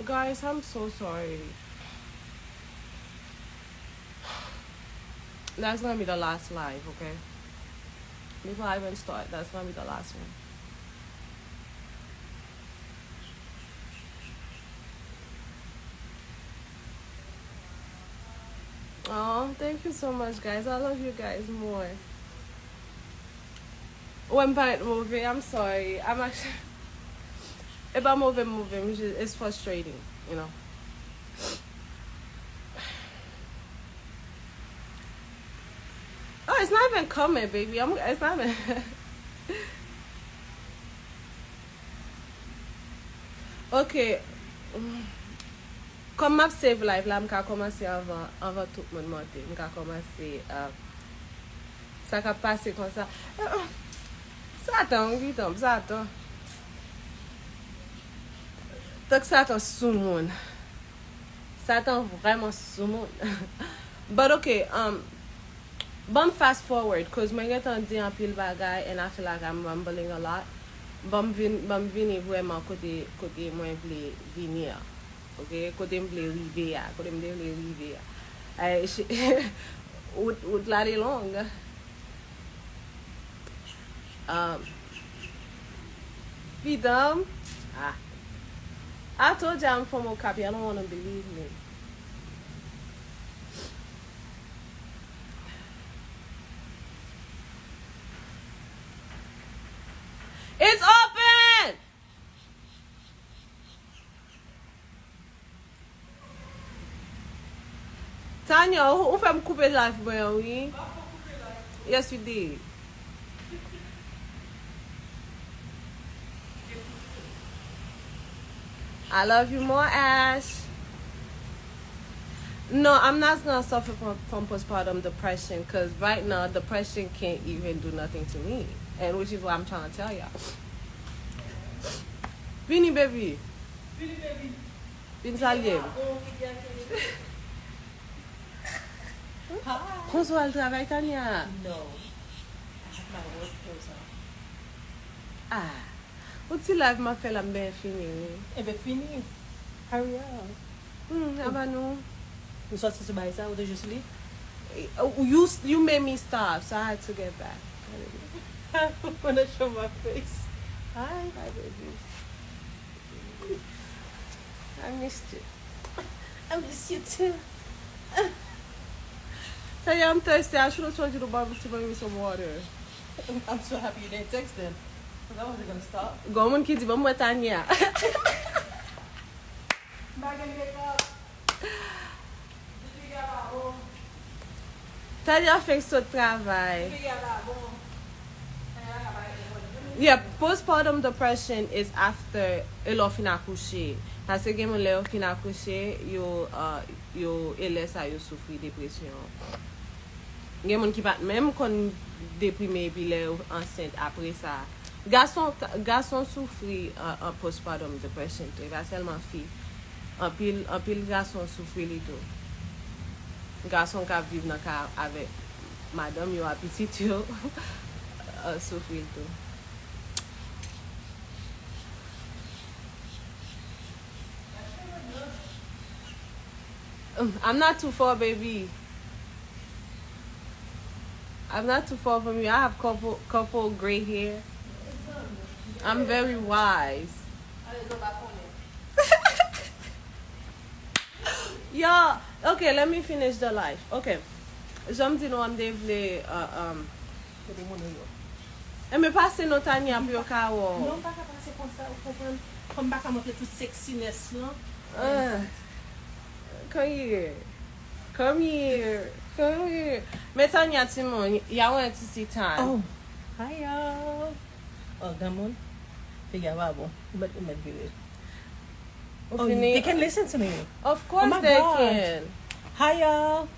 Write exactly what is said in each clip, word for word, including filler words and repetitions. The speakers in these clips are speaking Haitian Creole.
Guys, I'm so sorry. That's gonna be the last live, okay? Before I even start, that's gonna be the last one. Oh, thank you so much, guys. I love you guys more. Wè m parèt move, I'm sorry. I'm actually, e pa move m move, m just, it's frustrating, you know. Oh, it's not even coming, baby. I'm, it's not even. Ok. Kòm m ap save live la, m ka kòmanse anvan, anvan tout moun monte. M ka kòmanse, uh, sa k ap pase konsa. Uh, uh, Satan, wi, tanm, Satan. Tank Satan sou moun. Satan vrèman sou moun. But ok, um, ban m fast forward, cause mwen gentan di anpil bagay and I feel like I'm rambling a lot. Ban m vin, ban m vini vrèman kote, kote mwen vle vini an. Ok, kote m vle rive a, kote m te vle rive a. Ay, wout, wout la te long. Um, Pitanm. Ah. I told you I'm from Okap. Y'all don't wanna believe me. It's open! Tanya, ou, ou fè m koupe live mwen an, wi. Yes, you did. I love you more, Ash. No, I'm not gonna suffer from, from postpartum depression because right now depression can't even do nothing to me, and which is what I'm trying to tell y'all. Vini, baby. Vini, baby. Vin salye m. Hi. Konsa w al travay, Tanya? No. I have my work clothes on. Ah. Yon ti live m ap fè la, m benyen fini, wi. Enben, fini. Hurry up. Hmm, aba nou. Ou sòti sou bagay sa, ou te jis li? You, you made me stop, so I had to get back. Wanna show my face. Hi. Hi, baby. I missed you. I miss you too. Tanya, I'm thirsty. I should have told you to buy me, to buy me some water. I'm so happy you didn't text then. 'Cause I wasn't gonna stop. Gon moun ki di, "Ban mwen Tanya." M pa gen makeup. Tanya fenk sot travay. Yeah, postpartum depression is after, e lè w fin akouche. Paske gen moun lè yo fin akouche, yo, uh, yo, e lè sa yo soufri depresyon. Gen moun ki pa t menm konn deprime epi lè yo ansent apre sa. Gason, gason soufri an, an postpartum depression tou, e pa sèlman fi. Anpil, anpil gason soufri li tou. Gason k ap viv nan kay avèk madanm yo ak pitit yo, soufri l tou. I'm not too far, baby. I'm not too far from you. I have couple, couple gray hair. I'm very wise. Yo, ok, let me finish the life. Ok. Jan m di nou, m te vle, uh, um, Kote moun yo? Enben, pase non, Tanya, pou yo ka wè w. Non, m pa ka pase konsa, ou konprann? Fò m pa ka montre tout sexiness lan. Ah. Come here. Come here. Come here. Men Tanya, timoun, y a wè ti sitan. Oh. Hi, y'all. Oh, granmoun. Figi a pa bon. Ou mèt, ou mèt vire. Ou fini? Oh, they can listen to me. Of course they can. Oh my God. Hi, y'all.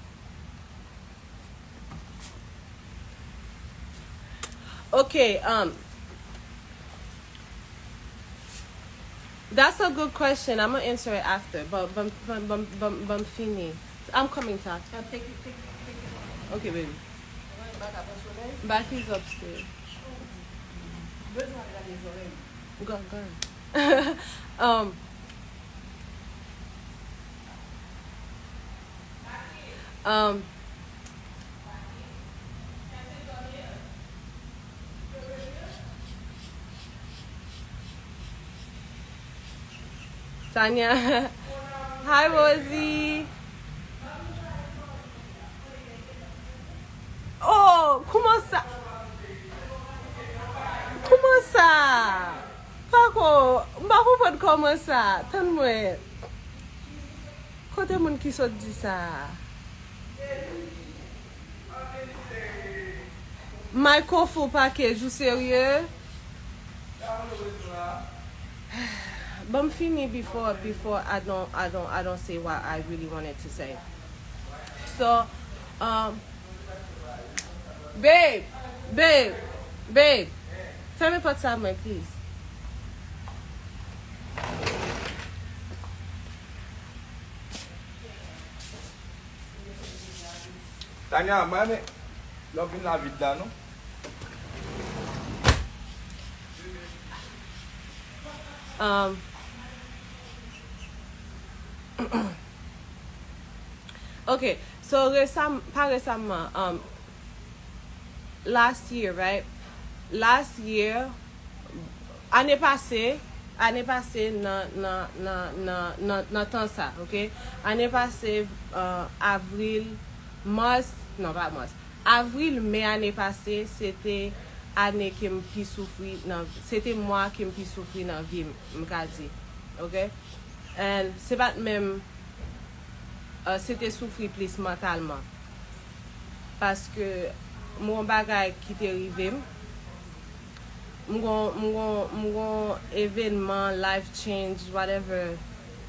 Okay, um, that's a good question. I'm gonna answer it after. But, but, but, but, but, but fini. I'm coming, Tat. Uh, take it, take it, take it. Okay, baby. Back is upstairs. Go, go. Um, Um, Tanya. Hi, Rosie. Oh, kòman sa? Kòman sa? Pako, m pa konprann kòman sa. Tann mwen. Kote moun ki sot di sa a? Michael full package, ou serye? Ban m fini before, before I don't, I don't, I don't say what I really wanted to say. So, um, babe, babe, babe, fèmen pòt sa mwen, please. Tanya, mwen renmen lè w vin la vit la, non? Um, ok, so resam, pa resaman, um, last year, right? Last year, ane pase, ane pase nan, nan, nan, nan, nan, nan tan sa, ok? Ane pase, uh, avril, mas, non, pa mas, avril, me ane pase, se te ane ke m pi soufri nan, se te mwa ke m pi soufri nan vi m, m ka di, ok? And se pa t menm, uh, se te soufri plis mantalman. Paske m gon bagay ki te rive m. M gon, m gon, m gon evenman, life change, whatever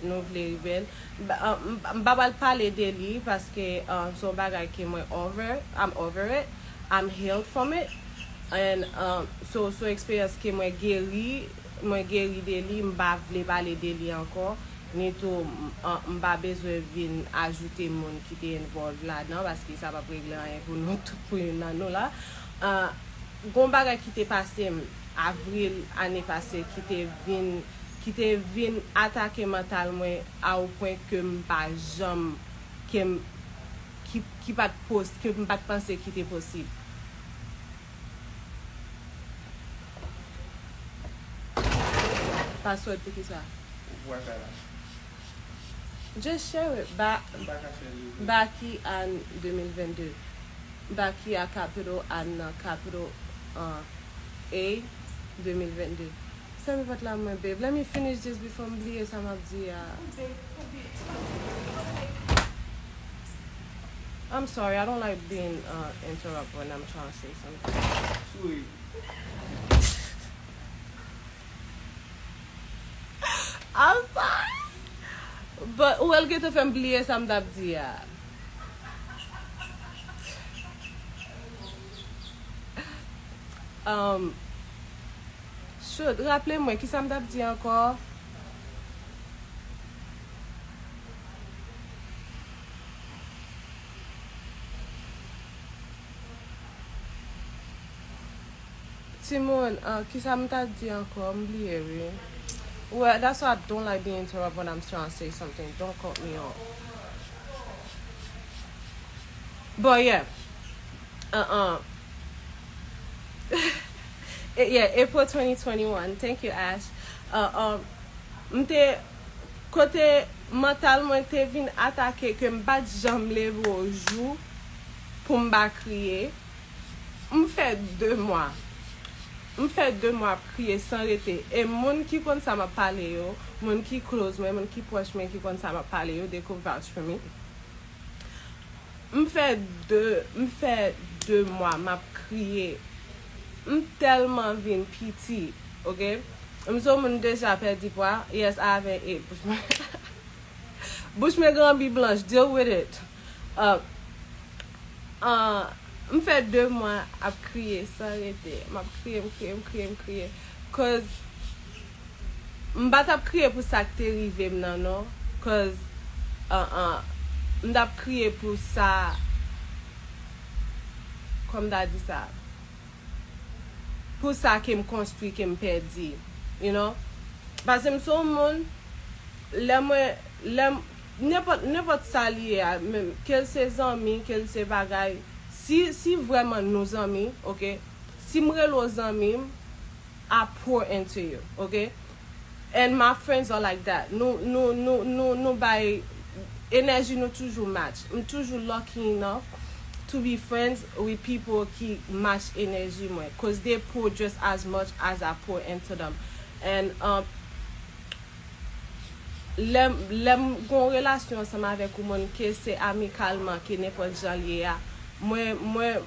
nou vle rive l. M pa, uh, m, m pa pral pale de li paske, uh, se yon bagay ke mwen over, I'm over it, I'm healed from it. And, uh, so, se yon eksperyans ke mwen geri, mwen geri de li, m pa vle pale de li ankò, ni tou, m, an, m pa bezwen vin ajoute moun ki te involve ladan, paske sa p ap regle anyen pou nou tout, pou youn nan nou la. Ah, gon bagay ki te pase m avril ane pase ki te vin, ki te vin atake mantal mwen a o pwen ke m pa janm, ke m, ki, ki pa t pos-, ke m pa t panse ki te posib. Password pou kisa? Ou pran sa la. Just share it. Ba-, M pa ka fè li. Baki an de mil vennde. Baki a capital an nan capital, uh, A de mil vennde. Fèmen pòt la mwen, babe. Let me finish this before m bliye sa m ap di a. I'm sorry, I don't like being, uh, interrupt when I'm trying to say something. Souri. I'm sorry. But, ou wè l gentan fè m bliye sa m t ap di a. Um, shoot, raple mwen, kisa m t ap di ankò? Timoun, ah, kisa m ta di ankò? M bliye, wi. Well, that's why I don't like being interrupted when I'm trying to say something. Don't cut me off. But yeah. Uh-uh. Eh, yeah, April twenty twenty-one. Thank you, Ash. Uh, um, m te, kote mantal mwen te vin atake ke m pa t janm leve o jou pou m pa kriye. M fè de mwa. M fè de mwa ap kriye san rete. E moun ki konn sa m ap pale yo, moun ki close mwen, moun ki pwòch mwen ki konn sa m ap pale yo, they could vouch for me. M fè de, m fè de mwa m ap kriye. M tèlman vin piti, ok? M se yon moun deja pèdi pwa. Yes, I have an eight. Bouch mwen, bouch mwen gen anbi blanch. Deal with it. Uh, uh, m fè de mwa ap kriye san rete. M ap kriye, m kriye, m kriye, m kriye. Cause m pa t ap kriye pou sa k te rive m nan, non. Cause, uh, uh, m t ap kriye pou sa, kòman m ta di sa? Pou sa ke m konstwi, ke m pèdi, you know? Paske m se yon moun, lè mwen, lè m, Nenpòt, nenpòt sa li ye a, menm, ke l se zanmi, ke l se bagay, si, si vrèman nou zanmi, ok, si m rele w zanmi m, I pour into you, ok? And my friends are like that. Nou, nou, nou, nou, nou bay enèji nou toujou match. M toujou lucky enough to be friends with people ki match enèji mwen. Cause they pour just as much as I pour into them. And um, lè, lè m gon relasyon ansanm avèk yon moun, ke se amikalman, ke nenpòt jan l ye a, mwen, mwen,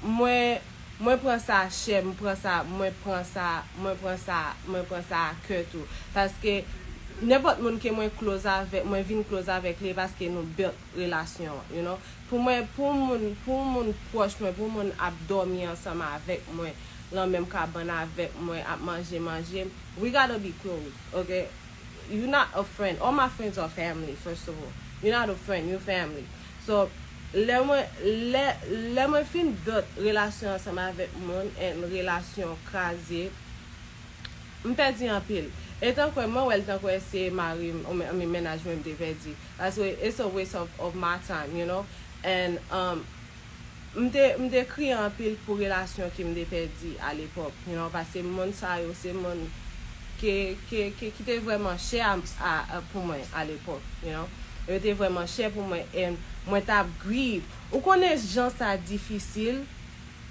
mwen, mwen pran sa chè, m pran sa, mwen pran sa, mwen pran sa, mwen pran sa a kè tou. Paske nenpòt moun ke mwen close avèk, mwen vin close avèk li, paske nou build relasyon, you know. Pou mwen, pou moun, pou moun pwòch mwen, pou moun ap dòmi ansanm avèk mwen, nan menm kabann avèk mwen, ap manje, manje, we gotta be close, ok? You not a friend. All my friends are family, first of all. You not a friend, you family. So, lè mwen, lè, lè mwen fin build relasyon ansanm avèk moun, and relasyon kraze, m pèdi anpil. E tankwè, mwen wè l tankwè se mari m, ou men, men mennaj mwen m te pèdi. Paske it's a waste of, of my time, you know? And, um, m te, m te kriye anpil pou relasyon ke m te pèdi alepòk, you know, paske moun sa yo se moun ke, ke, ke, ki te vrèman chè a, a, a, pou mwen alepòk, you know. Yo te vrèman chè pou mwen, and mwen t ap grieve. Ou konnen jan sa difisil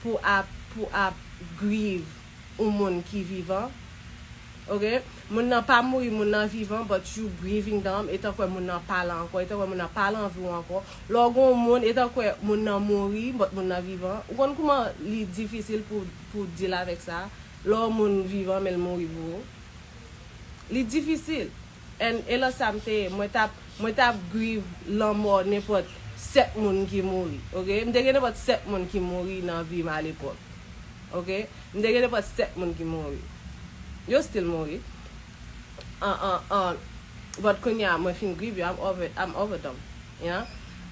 pou ap, pou ap grieve yon moun ki vivan. Ok? Moun nan pa mouri, moun nan vivan, but you grieving them, e tankwè moun nan pa la ankò, e tankwè moun nan pa la anvi w ankò. Lè w gon moun, e tankwè moun nan mouri, but moun nan vivan. Ou konn kouman li difisil pou, pou deal avèk sa? Lè w moun vivan, men l mouri pou ou. Li difisil. And e lè sa m te ye, mwen t ap, mwen t ap grieve lanmò nenpòt sèt moun ki mouri. Ok? M te gen nenpòt sèt moun ki mouri nan vi m alepòk. Ok? M te gen nenpòt sèt moun ki mouri. Yo still mouri. An, an, an. But kounye a, mwen fin grieve yo, I'm over, I'm over them. You know?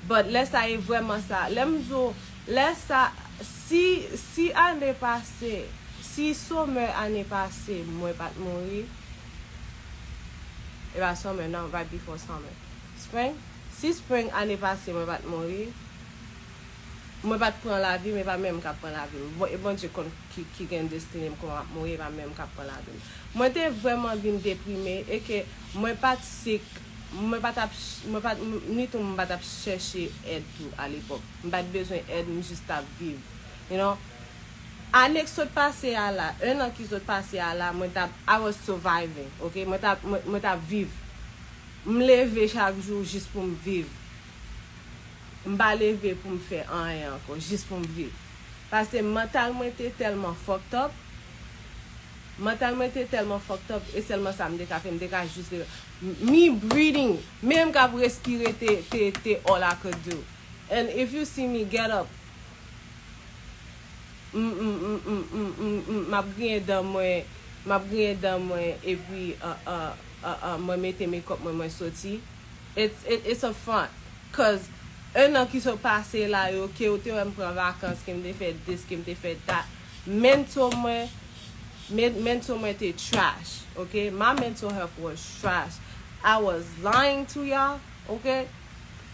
But lè sa e vrèman sa. Lè m di w, lè sa, si, si ane pase, si summer ane pase, mwen pa t mouri, e pa summer, non, right before summer. Spring? Si spring ane pase, mwen pa t mouri, mwen pa t pran lavi m, e pa menm m k ap pran lavi m. Bon, e Bondye konn ki, ki gen destine m, kòman m ap mouri, e pa menm m k ap pran lavi m. Mwen te vrèman vin deprime, e ke mwen pa t sik, mwen pa t ap ch-, mwen pa t, m-, ni tou m pa t ap chèche èd tou alepòk. M pa t bezwen èd, m jis t ap viv. You know? Ane k sot pase a la, en an ki sot pase a la, mwen t ap, I was surviving, ok? Mwen t ap, mwen, mwen t ap viv. M leve chak jou jis pou m viv. M pa leve pou m fè anyen ankò, jis pou m viv. Paske mantal mwen te tèlman fucked up, mantal mwen te tèlman fucked up, e sèlman sa m te ka fè, m te ka jis leve. M-, me breathing, menm m k ap respire te, te, te all I could do. And if you see me get up, m, m, m, m, m, m, m, m ap griyen dan mwen, m ap griyen dan mwen, epi, uh, uh, uh, uh, mwen mete makeup mwen, mwen soti. It's, it, it's a front. Cause en an ki sot pase la yo, ke w te wè m pran vakans, ke m te fè this, ke m te fè that, mental mwen, men-, mental mwen te trash, ok? My mental health was trash. I was lying to y'all, ok?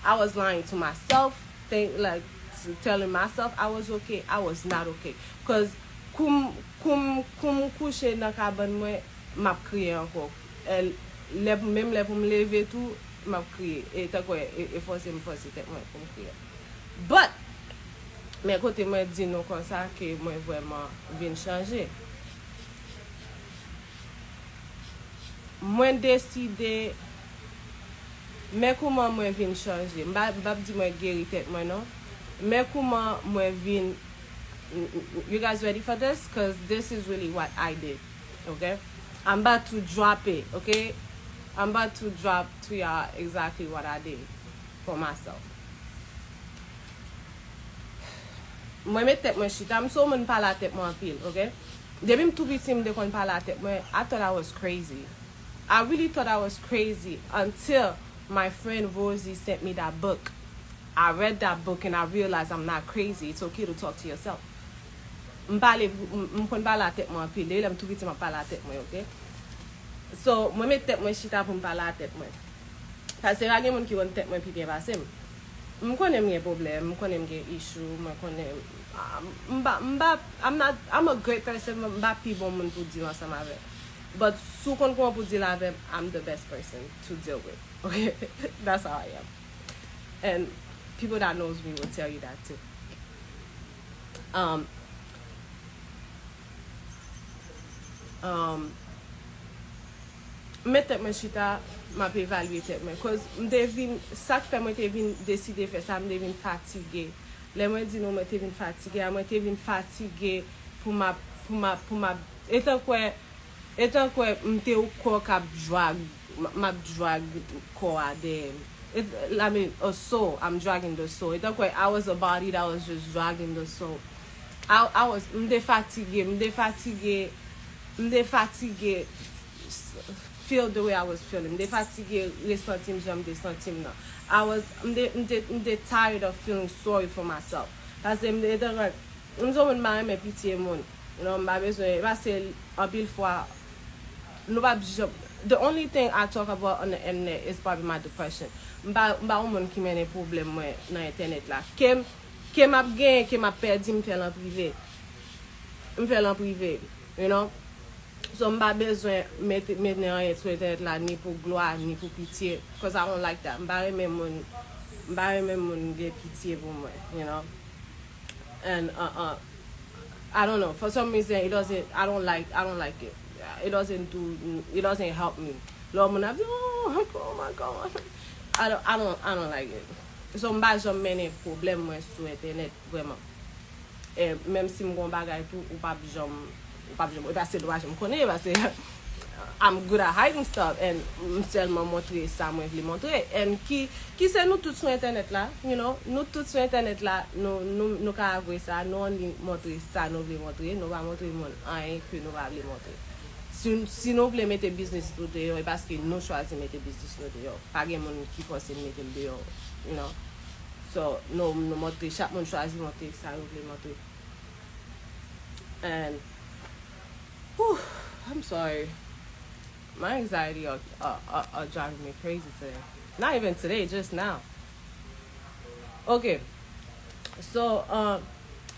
I was lying to myself, think, like, s-, telling myself I was okay. I was not okay. Cause kou m, kou m, kou m kouche nan kabann mwen, m ap kriye ankò. E lè, menm lè pou m leve tou, m ap kriye. E tankou e, e fòse m fòse tèt mwen pou m kriye. But, men kote mwen di nou konsa ke mwen vrèman vin chanje. Mwen deside, men kouman mwen vin chanje. M pa, m p ap di mwen geri tèt mwen, non. Men kouman mwen vin, you guys ready for this? Cause this is really what I did, ok? I'm about to drop it, ok? I'm about to drop to y'all exactly what I did for myself. Mwen met tèt mwen chita, m se yon moun pale a tèt mwen anpil, ok? Depi m tou piti, m te konn pale a tèt mwen, I thought I was crazy. I really thought I was crazy until my friend Rosie sent me that book. I read that book and I realized I'm not crazy. It's okay to talk to yourself. M pale, m, m konn pale a tèt mwen anpil. Depi lè m tou piti, m ap pale a tèt mwen, ok? So, mwen met tèt mwen chita pou m pale a tèt mwen. Paske pa gen moun ki konn tèt mwen pi byen pase m. M konnen m gen pwoblèm, m konnen m gen issue, mwen konnen, ah, m pa, m pa, I'm not, I'm a great person, m pa pi bon moun pou deal ansanm avè m. But si w konn kòman pou deal avè m, I'm the best person to deal with. Okay? That's how I am. And people that knows me will tell you that too. Um, um, M met tèt mwen chita, m ap evalye tèt mwen. Cause m te vin, sa k fè mwen te vin deside fè sa, m te vin fatige. Lè mwen di nou mwen te vin fatige a, mwen te vin fatige pou m ap, pou m ap, pou m ap, etankwè, etankwè m te yon kò k ap drag, m, m ap drag kò a dèyè m. It, I mean, a soul, I'm dragging the soul. Etankwè, I was a body that was just dragging the soul. I, I was, m te fatige, m te fatige, m te fatige feel the way I was feeling. M te fatige resanti m jan m te santi m nan. I was, m te, m te, m te tired of feeling sorry for myself. Paske m te, te, m se yon moun m pa renmen pitye moun. You know, m pa bezwen, paske anpil fwa, nou pa janm, the only thing I talk about on the internet is probably my depression. M pa, m pa yon moun ki mennen pwoblèm mwen nan entènèt la. Ke m, ke m ap genyen, ke m ap pèdi, m fè l an prive. M fè l an prive, you know. So, m pa bezwen mete, mennen anyen sou entènèt la, ni pou glwa, ni pou pitye. Cause I don't like that. M pa renmen moun, m pa renmen moun gen pitye pou mwen, you know. And, uh, uh, I don't know. For some reason, it doesn't, I don't like, I don't like it. It doesn't do, it doesn't help me. Lè moun ap di, oh, oh my God. I don't, I don't, I don't like it. So, m pa janm mennen pwoblèm mwen sou entènèt, vrèman. E menm si m gon bagay tou, ou p ap janm, ou p ap janm, e paske nou pa janm konnen, paske I'm good at hiding stuff, and m sèlman montre sa mwen vle montre. And ki, ki se nou tout sou entènèt la, you know, nou tout sou entènèt la, nou, nou, nou ka avwe sa, nou only montre sa nou vle montre, nou pa montre moun anyen ke nou pa vle montre. Si, si nou vle mete biznis nou deyò, e paske nou chwazi mete biznis nou deyò. Pa gen moun ki fòse n mete l deyò, you know. So, nou, nou montre, chak moun chwazi montre sa yo vle montre. And, whew, I'm sorry. My anxiety are, are, are, are driving me crazy today. Not even today, just now. Ok. So, uh,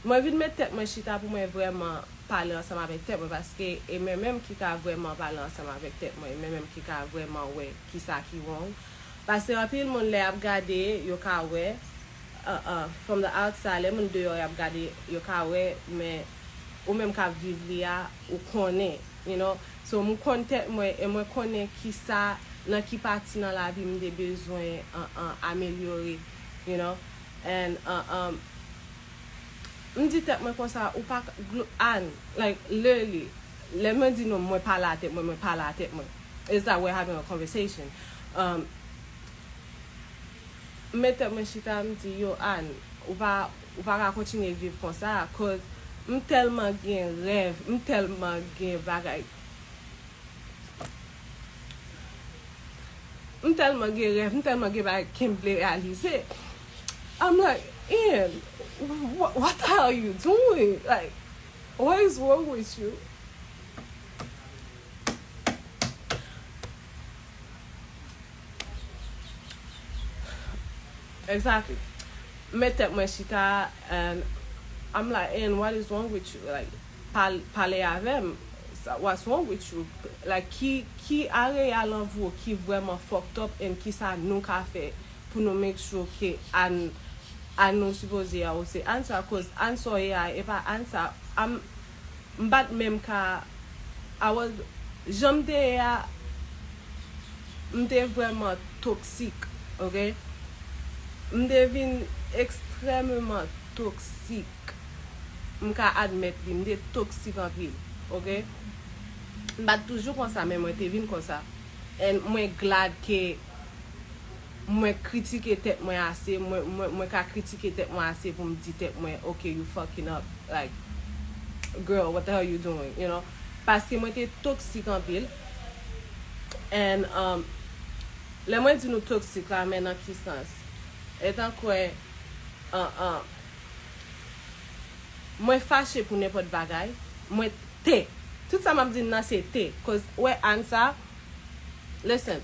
mwen vin met tèt mwen chita pou mwen vrèman pale ansanm avèk tèt mwen, paske e mwen menm ki ka vrèman pale ansanm avèk tèt mwen, e mwen menm ki ka vrèman wè kisa ki wrong. Paske anpil moun lè y ap gade, yo ka wè, uh, uh, from the outside, lè moun deyò y ap gade, yo ka wè, men ou menm k ap viv li a, ou konnen, you know. So, m konn tèt mwen, e mwen konnen kisa, nan ki pati nan lavi m te bezwen, uh, uh, amelyore, you know. And, uh, um, m di tèt mwen konsa, ou pa ka, glo-, Ann, like, literally, lè mwen di nou, mwen pale a tèt mwen, mwen pale a tèt mwen. It's that we're having a conversation. Um, m met tèt mwen chita, m di, yo, Ann, ou pa, ou pa ka kontinye viv konsa, cause m tèlman gen rèv, m tèlman gen bagay. M tèlman gen rèv, m tèlman gen bagay ke m vle reyalize. I'm like, Ann, wh-, what the hell are you doing? Like, what is wrong with you? Exactly. M met tèt mwen chita, and I'm like, Ann, what is wrong with you? Like, pal-, pale avè m. Sa, what's wrong with you? Like, ki, ki area lan vi w ki vrèman fucked up, and kisa nou ka fè pou nou make sure ke Ann, Ann nou sipoze a ou se Ann sa, cause Ann sa w ye a, e pa Ann sa, I'm, m pa t menm ka, I was, jan m te ye a, m te vrèman toksik, ok? M te vin ekstrèmeman toksik. M ka admèt li, m te toksik anpil, ok? M pa t toujou konsa, men mwen te vin konsa. And mwen glad ke mwen kritike tèt mwen ase, mwen, mwen, mwen ka kritike tèt mwen ase pou m di tèt mwen, ok, you fucking up, like, girl, what the hell you doing, you know? Paske mwen te toksik anpil. And, um, lè mwen di nou toksik la, men nan ki sans? Etankwè, uh, uh, mwen fache pou nenpòt bagay, mwen te. Tout sa m ap di n nan se te. Cause, wè, Ann sa, listen.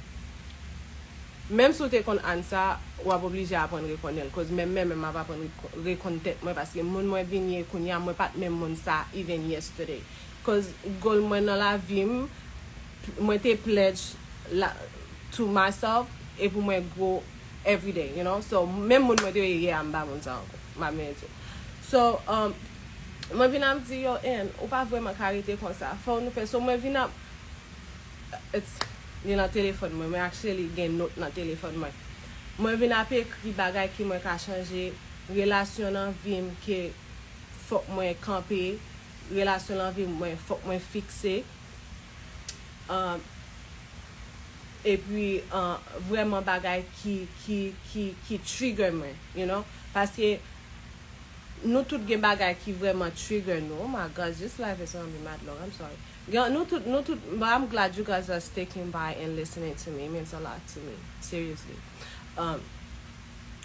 Menm si w te konn Ann sa, w ap oblije aprann rekonnen l. Koz menm mwen menm m ap aprann reko- rekonn tèt mwen, paske moun mwen vin ye kounye a, mwen pa t menm moun sa even yesterday. Koz goal mwen nan lavi m, mwen te pledge la, to myself, e pou mwen grow everyday, you know? So, menm moun mwen te ye yè a, m pa moun sa ankò. M ap menm di w. So, um, mwen vin ap di, yo, Ann, ou pa vrèman ka rete konsa. Fò nou fè, so mwen vin ap, it's, li nan telefòn mwen, mwen actually gen not nan telefòn mwen. Mwen vin ap ekri bagay ki mwen ka chanje, relasyon nan vi m ke fòk mwen kanpe, relasyon nan vi mwen fòk mwen fikse. Um, epi, uh, vrèman bagay ki, ki, ki, ki trigger mwen, you know? Paske nou tout gen bagay ki vrèman trigger nou. Oh my God, this life is gonna be mad long. I'm sorry. Gen, nou tout, nou tout, but I'm glad you guys are sticking by and listening to me. It means a lot to me, seriously. Um,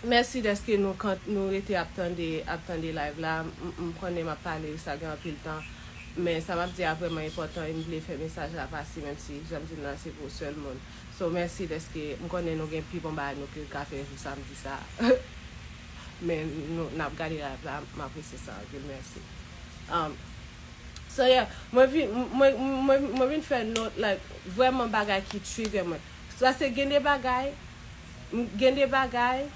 mèsi dèske nou kan, nou rete ap tande, ap tande live la. M, m konnen m ap pale, sa gen anpil tan. Men sa m ap di a vrèman enpòtan, e m vle fè mesaj la pase, menm si jan m di l lan se pou sèl moun. So, mèsi dèske m konnen nou gen pi bon bagay nou ke ka fè jou samdi sa. Men nou, n ap gade live la, m apresye sa anpil, mèsi. Um, so, yeah, mwen vin, mwen, mwen, mwen vin fè not, like, vrèman bagay ki trigger mwen. Sa se gen de bagay, m, gen de bagay,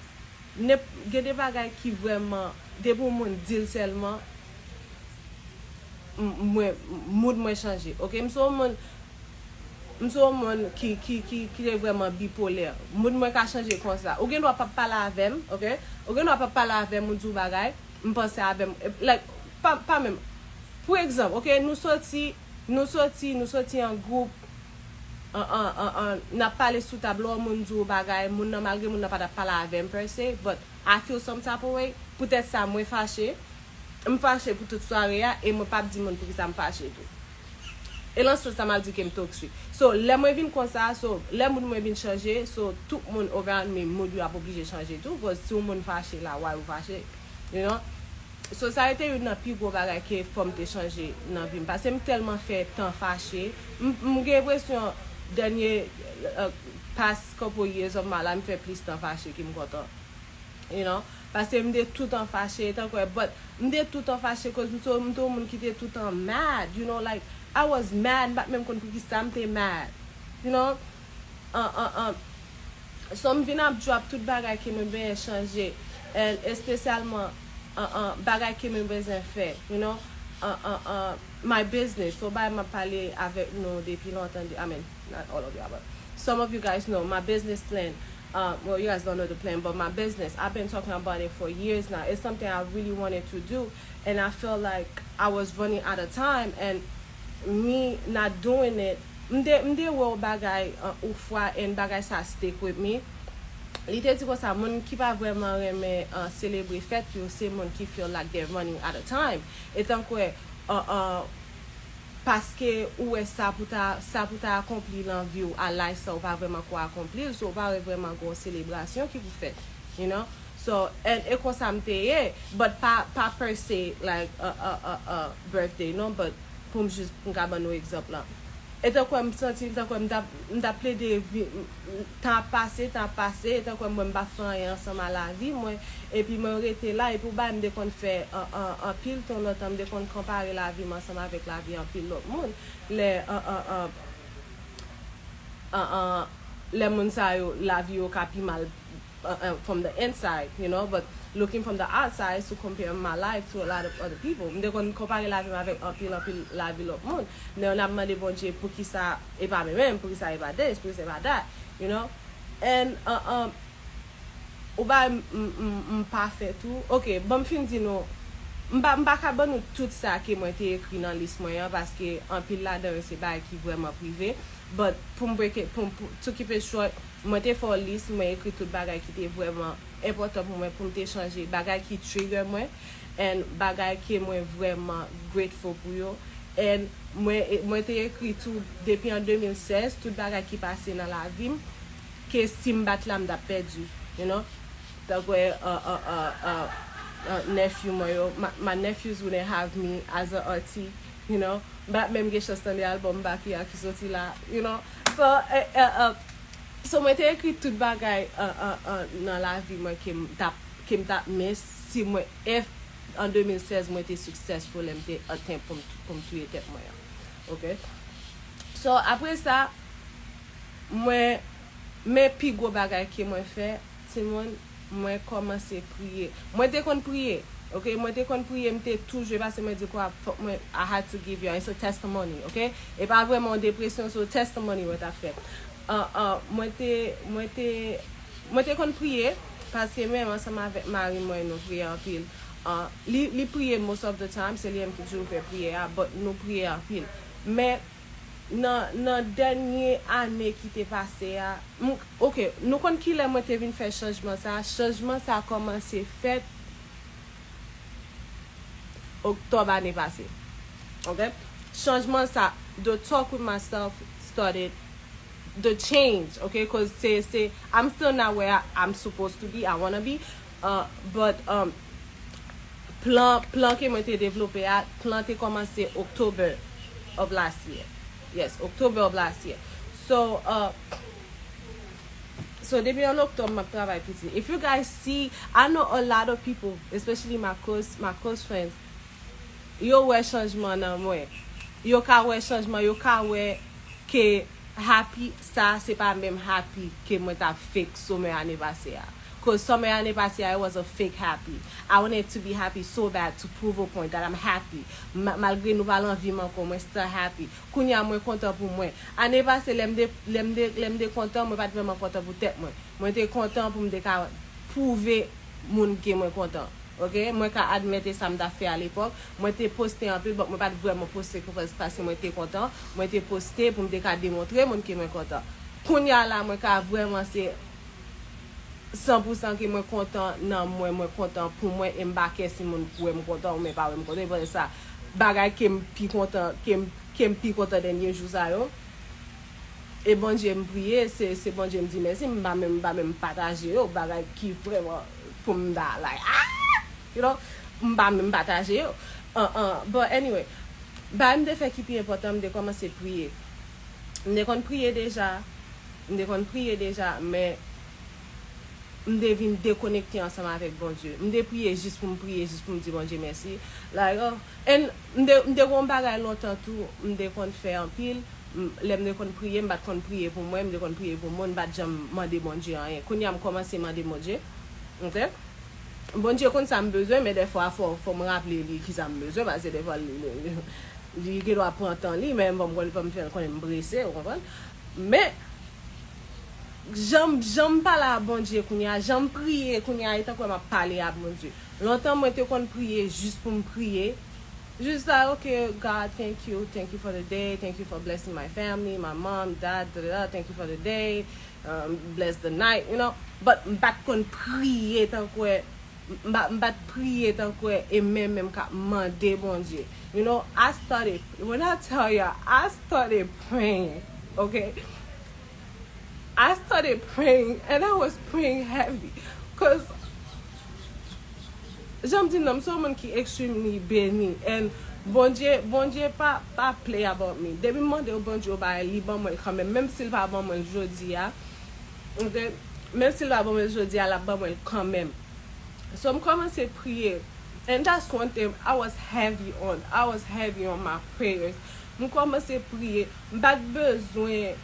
nep- gen de bagay ki vrèman, depi yon moun di l sèlman, m, mwen, mood mwen chanje. Ok, m se yon moun, m se yon moun ki, ki, ki, ki te vrèman bipolè. Mood mwen ka chanje konsa. Ou gen dwa p ap pale avè m, ok? Ou gen dwa p ap pale avè m, ou di w bagay, m panse avè m. Like, pa, pa menm. Pou egzanp, ok, nou soti, nou soti, nou soti an gwoup, an, an, an, an, n ap pale sou tab, lè yon moun di w bagay, moun nan, malgre moun nan pa t ap pale avè m per se, but I feel some type of way. Poutèt sa, mwen fache. M fache pou tout sware a, e mwen p ap di moun poukisa m fache tou. E lan sans sa, m ap di ke m toksik. So, lè mwen vin konsa, so, lè mood mwen vin chanje, so, tout moun around me, mood yo ap oblije chanje tou, cause si yon moun fache la, why ou fache? You know? So, sa rete youn nan pi gwo bagay ke fò m te chanje nan vi m. Paske m tèlman fè tan fache, m, m gen enpresyon dènye, uh, past couple years of my life, m fè plis tan fache ke m kontan. You know? Paske m te toutan fache, tankou, but m te toutan fache cause m te, m te yon moun ki te toutan mad, you know, like, I was mad, m pa t menm konn poukisa m te mad, you know? An, an, an. So, m vin ap drop tout bagay ke mwen benyen chanje, and espesyalman, an, an, bagay ke mwen bezwen fè, you know? An, an, an, my business. So, bagay m ap pale avèk nou depi lontan, I mean, not all of y'all, but some of you guys know my business plan. Uh, well, you guys don't know the plan, but my business, I've been talking about it for years now. It's something I really wanted to do, and I felt like I was running out of time, and me not doing it, m te, m te wè yon bagay, uh, yon fwa, and bagay sa stick with me. Li te di konsa, moun ki pa vrèman renmen, uh, selebre fèt yo, se moun ki feel like they're running out of time. E tankou, uh, uh, paske ou wè sa pou ta, sa pou ta akonpli nan vi w a laj sa, ou pa vrèman ko akonpli l, so ou pa wè vrèman gon selebrasyon ki pou fèt, you know? So, and e konsa m te ye, but pa, pa per se, like, a, a, a, a birthday, non, but pou m jis, pou m ka ban nou egzanp lan. E tankou m santi, tankou m t ap, m t ap plede vi-, m, m, tan ap pase, tan ap pase, e tankou m wè m pa fè anyen ansanm a lavi mwen, epi mwen rete la, epi ou bay m te konn fè an, an, anpil tan lontan, m te konn konpare lavi m ansanm avèk lavi anpil lòt moun. Lè, an, an, an, an, an, lè moun sa yo, lavi yo ka pi mal, uh, uh, from the inside, you know, but looking from the outside to compare my life to a lot of other people. M te konn konpare lavi m avèk anpil, anpil lavi lòt moun. Lè yo ap mande Bondye poukisa e pa mwen menm, poukisa e pa this, poukisa e pa that, you know. And, uh, um, ou bay m, m, m, m pa fè tou. Ok, ban m fin di nou, m pa, m pa ka ban nou tout sa ke mwen te ekri nan lis mwen an, paske anpil ladan yo se bagay ki vrèman prive. But pou m break it, pou, pou, to keep it short, mwen te fè yon lis, mwen ekri tout bagay ki te vrèman enpòtan pou mwen, pou m te chanje, bagay ki trigger mwen, and bagay ke mwen vrèman grateful pou yo. And mwen, mwen te ekri tou, depi an de mil sèz, tout bagay ki pase nan lavi m, ke si m pa t la, m t ap pèdi, you know? Tankou, uh, uh, uh, uh, uh, nephew mwen yo, my, my nephews wouldn't have me as a auntie, you know? M pa t menm gen chans tande album Bakia ki soti la, you know? So, eh, eh, uh, So, mwen te ekri tout bagay an, an, an, nan lavi mwen ke m t ap, ke m t ap miss si mwen, if an de mil sèz mwen te successful, lè m te attempt pou m, pou m touye tèt mwen an. Ok? So, apre sa, mwen, men pi gwo bagay ke mwen fè, timoun, mwen kòmanse priye. Mwen te konn priye, ok? Mwen te konn priye, m te toujou, e pa se mwen di kwa, fòk mwen, I had to give you, it's a testimony, ok? E pa vrèman yon depresyon, se yon testimony mwen t ap fè. An, an, mwen te, mwen te, mwen te konn priye, paske menm ansanm avèk mari mwen, nou priye anpil. An, li, li priye most of the time, se li menm ki toujou fè priyè a, but nou priye anpil. Men, nan, nan dènye ane ki te pase a, m, ok, nou konn kilè mwen te vin fè chanjman sa? Chanjman sa kòmanse fèt oktòb ane pase. Ok? Chanjman sa, the talk with myself started, the change, ok? Cause se, se, I'm still not where I, I'm supposed to be, I wanna be, uh, but, um, plan, plan ke mwen te devlope a, plan te kòmanse October of last year. Yes, October of last year. So, uh, so depi an oktòb m ap travay piti. If you guys see, I know a lot of people, especially my close, my close friends, yo wè chanjman nan mwen. Yo ka wè chanjman, yo ka wè ke happy sa, se pa menm happy ke mwen t ap fake summer ane pase a. Cause summer ane pase a, it was a fake happy. I wanted to be happy so bad to prove a point that I'm happy. Ma-, malgre nou pa nan vi m ankò, mwen still happy. Kounye a, mwen kontan pou mwen. Ane pase, lè m te, lè m te, lè m te kontan, mwen pa t vrèman kontan pou tèt mwen. Mwen te kontan pou m te ka pwouve moun ke mwen kontan. Ok? Mwen ka admèt e sa m t ap fè alepòk. Mwen te poste anpil, but mwen pa t vrèman poste konprann paske mwen te kontan. Mwen te poste pou m te ka demontre moun ke mwen kontan. Kounye a la, mwen ka vrèman se san pou san ke mwen kontan nan mwen, mwen kontan pou mwen, e m pa kè si moun wè m kontan ou men pa wè m kontan. E poutèt sa, bagay ke m pi kontan, ke m, ke m pi kontan dènye jou sa yo, e Bondye m priye, se, se Bondye m di mèsi, m pa menm, m pa menm pataje yo, bagay ki vrèman pou m ta, like, ah! You know, m pa menm pataje yo. An, an, but anyway, bagay m te fè ki pi enpòtan, m te kòmanse priye. M te konn priye deja, m te konn priye deja, men m te vin dekonekte ansanm avèk Bondye. M te priye jis pou m priye, jis pou m di Bondye mèsi. Like, oh, and m te, m te gon bagay lontan tou, m te konn fè anpil. M, lè m te konn priye, m pa t konn priye pou mwen, m te konn priye pou moun, m pa t janm mande Bondye anyen. Kounye a, m kòmanse mande Bondye. Ok? Bondye konn sa m bezwen, men dèfwa fò, fò m raple li kisa m bezwen, paske dèfwa li, li, li, li gen dwa pran tan li, men fò m konn, fò m fè l konnen m prese, ou konprann? Men, jan m, jan m pale a Bondye kounye a, jan m priye kounye a, e tankou m ap pale a Bondye. Lontan mwen te konn priye jis pou m priye. Jis like, okay, God, thank you, thank you for the day, thank you for blessing my family, my mom, dad, da, da, da, thank you for the day, um, bless the night, you know. But m pa t konn priye tankou, m pa, m pa t priye tankou e men menm k ap mande Bondye. You know, I started, when I tell y'all, I started praying, okay? I started praying and I was praying heavy. Cause, jan m di non, m se yon moun ki extremely beni. And Bondye, Bondye pa, pa play about me. Depi m mande yon Bondye yon bagay, li ban mwen l kanmenm. Menm si l pa ban mwen l jodi a, ok? Menm si l pa ban mwen l jodi a, l ap ban mwen l kanmenm. So, m kòmanse priye. And that's one thing I was heavy on. I was heavy on my prayers. M kòmanse priye. M pa t bezwen.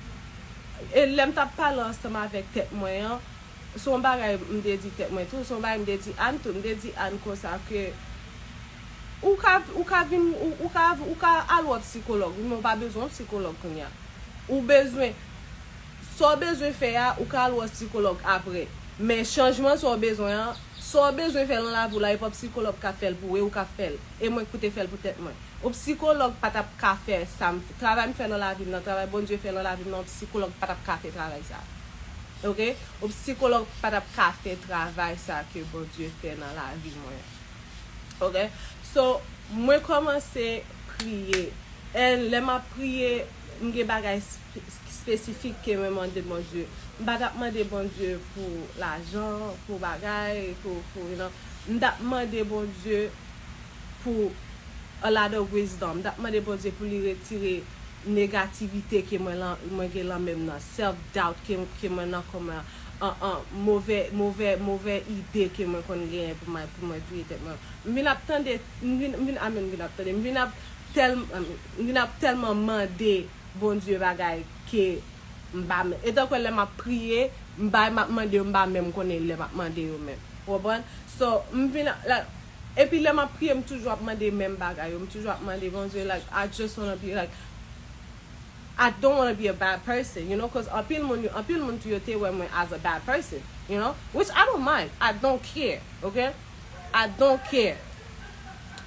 E lè m t ap pale ansanm avèk tèt mwen an, se yon bagay m te di tèt mwen tou, se yon bagay m te di Ann tou, m te di Ann konsa ke ou ka, ou ka vin, ou, ou ka, ou ka al wè psikològ, wi, men ou pa bezwen yon psikològ kounye a. Ou bezwen, sa w bezwen fè a, ou ka al wè psikològ apre. Men chanjman sa w bezwen an, sa w bezwen fè nan lavi w la, e pa psikològ k ap fè l pou ou, e ou k ap fè l. E mwen ki te fè l pou tèt mwen. Yon psikològ pa t ap ka fè sa m, travay m fè nan lavi m nan, travay Bondye fè nan lavi m nan, yon psikològ pa t ap ka fè travay sa. Ok? Yon psikològ pa t ap ka fè travay sa ke Bondye fè nan lavi mwen. Ok? So, mwen kòmanse priye. And lè m ap priye, m gen bagay spe-, espesifik ke mwen mande Bondye. M pa t ap mande Bondye pou lajan, pou bagay, pou, pou, you know. M t ap mande Bondye pou a lot of wisdom. M t ap mande Bondye pou li retire negativite ke mwen lan, mwen gen lan menm nan, self doubt ke, ke mwen nan kòman, an, an, move, move, move ide ke mwen konn genyen pou mwen, pou mwen touye tèt mwen. M vin ap tande, m vin, m vin, amen, m vin ap tande, m vin ap tèl-, m vin ap tèlman mande Bondye bagay ke m pa menm. E tankou lè m ap priye, m bagay m ap mande yo, m pa menm konnen lè m ap mande yo menm. Ou konprann? So, m vin, like, epi lè m ap priye, m toujou ap mande menm bagay yo. M toujou ap mande Bondye, like, I just wanna be, like, I don't wanna be a bad person, you know, 'cause anpil moun, anpil moun tou yo te wè mwen as a bad person, you know, which I don't mind, I don't care, okay? I don't care.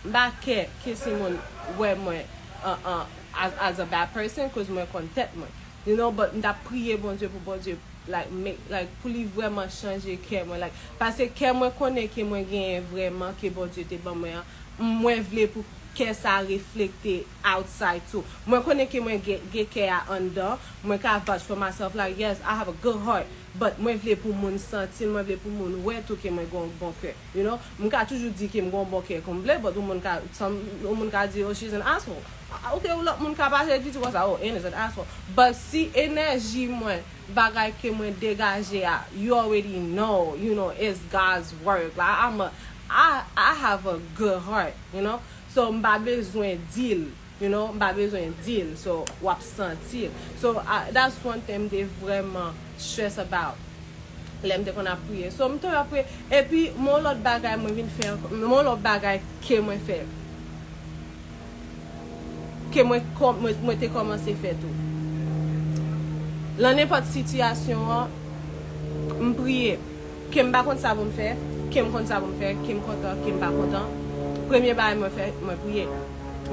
M pa care ke si moun wè mwen, uh, uh, as, as a bad person, 'cause mwen konn tèt mwen, you know, but m t ap priye Bondye pou Bondye, like, make, like, pou li vrèman chanje kè mwen, like, paske kè mwen konnen ke mwen genyen vrèman ke Bondye te ban mwen an, mwen vle pou kè sa reflekte outside too. Mwen konnen ke mwen gen, gen kè a anndan, mwen ka vouch for myself, like, yes, I have a good heart, but mwen vle pou moun santi l, mwen vle pou moun wè tou ke mwen gen yon bon kè, you know? M ka toujou di ke m gen yon bon kè kon m vle, but yon moun ka, some, yon moun ka di, "Oh, she's an asshole." Ah, ok, yon lòt moun ka pase di, di konsa, "Oh, Ann is an asshole." But si enèji mwen, bagay ke mwen degaje a, you already know, you know, it's God's work. Like, I'm a, I, I have a good heart, you know? So, m pa bezwen di l, you know, m pa bezwen di l, so, w ap santi l. So, I, that's one thing m te vrèman stress about lè m te konn ap priye. So, m te ap priye. Epi, m gen yon lòt bagay mwen vin fè ankò, m gen yon lòt bagay ke mwen fè. Ke mwen, kò-, mwen, mwen te kòmanse fè tou. Lan nenpòt sitiyasyon an, m priye. Ke m pa konn sa pou m fè, ke m konn sa pou m fè, ke m kontan, ke m pa kontan. Premye bagay mwen fè, mwen priye.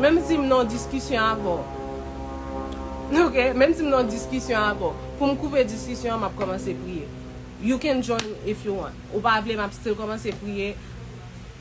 Menm si m nan yon diskisyon avè w. Ok, menm si m nan yon diskisyon avè w. Pou m koupe diskisyon an, m ap kòmanse priye. You can join if you want. Ou pa vle, m ap still kòmanse priye.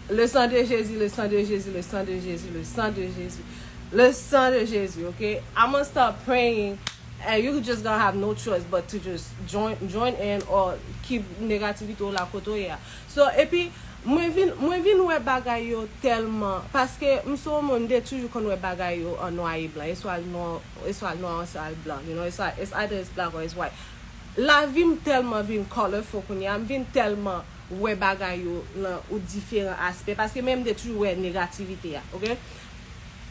Le sang de Jésus, le sang de Jésus, le sang de Jésus, le sang de Jésus. Le sang de Jésus, ok? I'm gonna start praying, and you just gonna have no choice but to just join, join in or keep negativity w la kote w ye a. So, epi, mwen vin, mwen vin wè bagay yo tèlman, paske m se yon moun, m te toujou konn wè bagay yo an nwa e blan, e swa l nwa, e swa l nwa, e swa l blan, you know, it's like, it's either it's black or it's white. Lavi m tèlman vin colorful kounye a, m vin tèlman wè bagay yo lan yon diferan aspè, paske menm m te toujou wè negativite a, ok?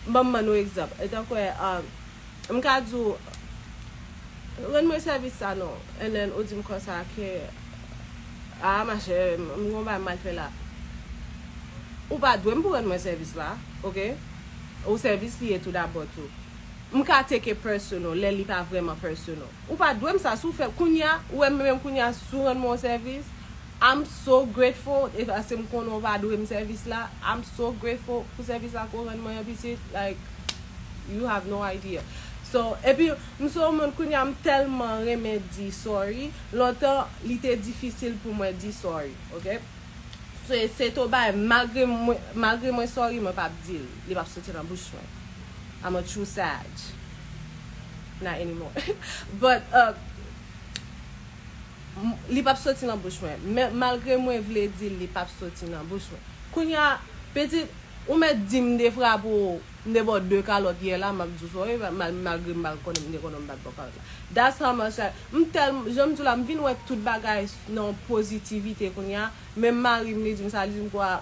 Ban m ban nou egzanp. Etankou, um, m ka di w, "Rann mwen sèvis sa non." And then, ou di m konsa ke, "Ah, machè, m, m gon bagay m al fè la." Ou pa dwe m pou rann mwen sèvis la, ok? Ou sèvis li ye tou dabò tou. M ka take it personal, lè li pa vrèman personal. Ou pa dwe m sa, si w fè, kounye a, ou wè m menm kounye a, si w rann mwen yon sèvis, I'm so grateful, e paske m konnen w pa dwe m sèvis la, I'm so grateful pou sèvis la ke w rann mwen an pitit, like, you have no idea. So, epi, m se yon moun kounye a, m tèlman renmen di sorry, lontan, li te difisil pou mwen di sorry, ok? Se, se to bay, malgre mwen, malgre mwen sorry, mwen p ap di l, li p ap soti nan bouch mwen. I'm a true Sag. Not anymore. But, uh, m, li p ap soti nan bouch mwen. Men, malgre mwen vle di l, li p ap soti nan bouch mwen. Kounye a, pitit, ou mèt di m de frape w, m te ba w de kalòt yè la, m ap di w sorry, mal, malgre m pa konnen m te konnen m pa t ba w kalòt la. That's how much I, m tèl, jan m di w la, m vin wè tout bagay nan pozitivite kounye a. Menm mari m, li di m sa, li di m kwa,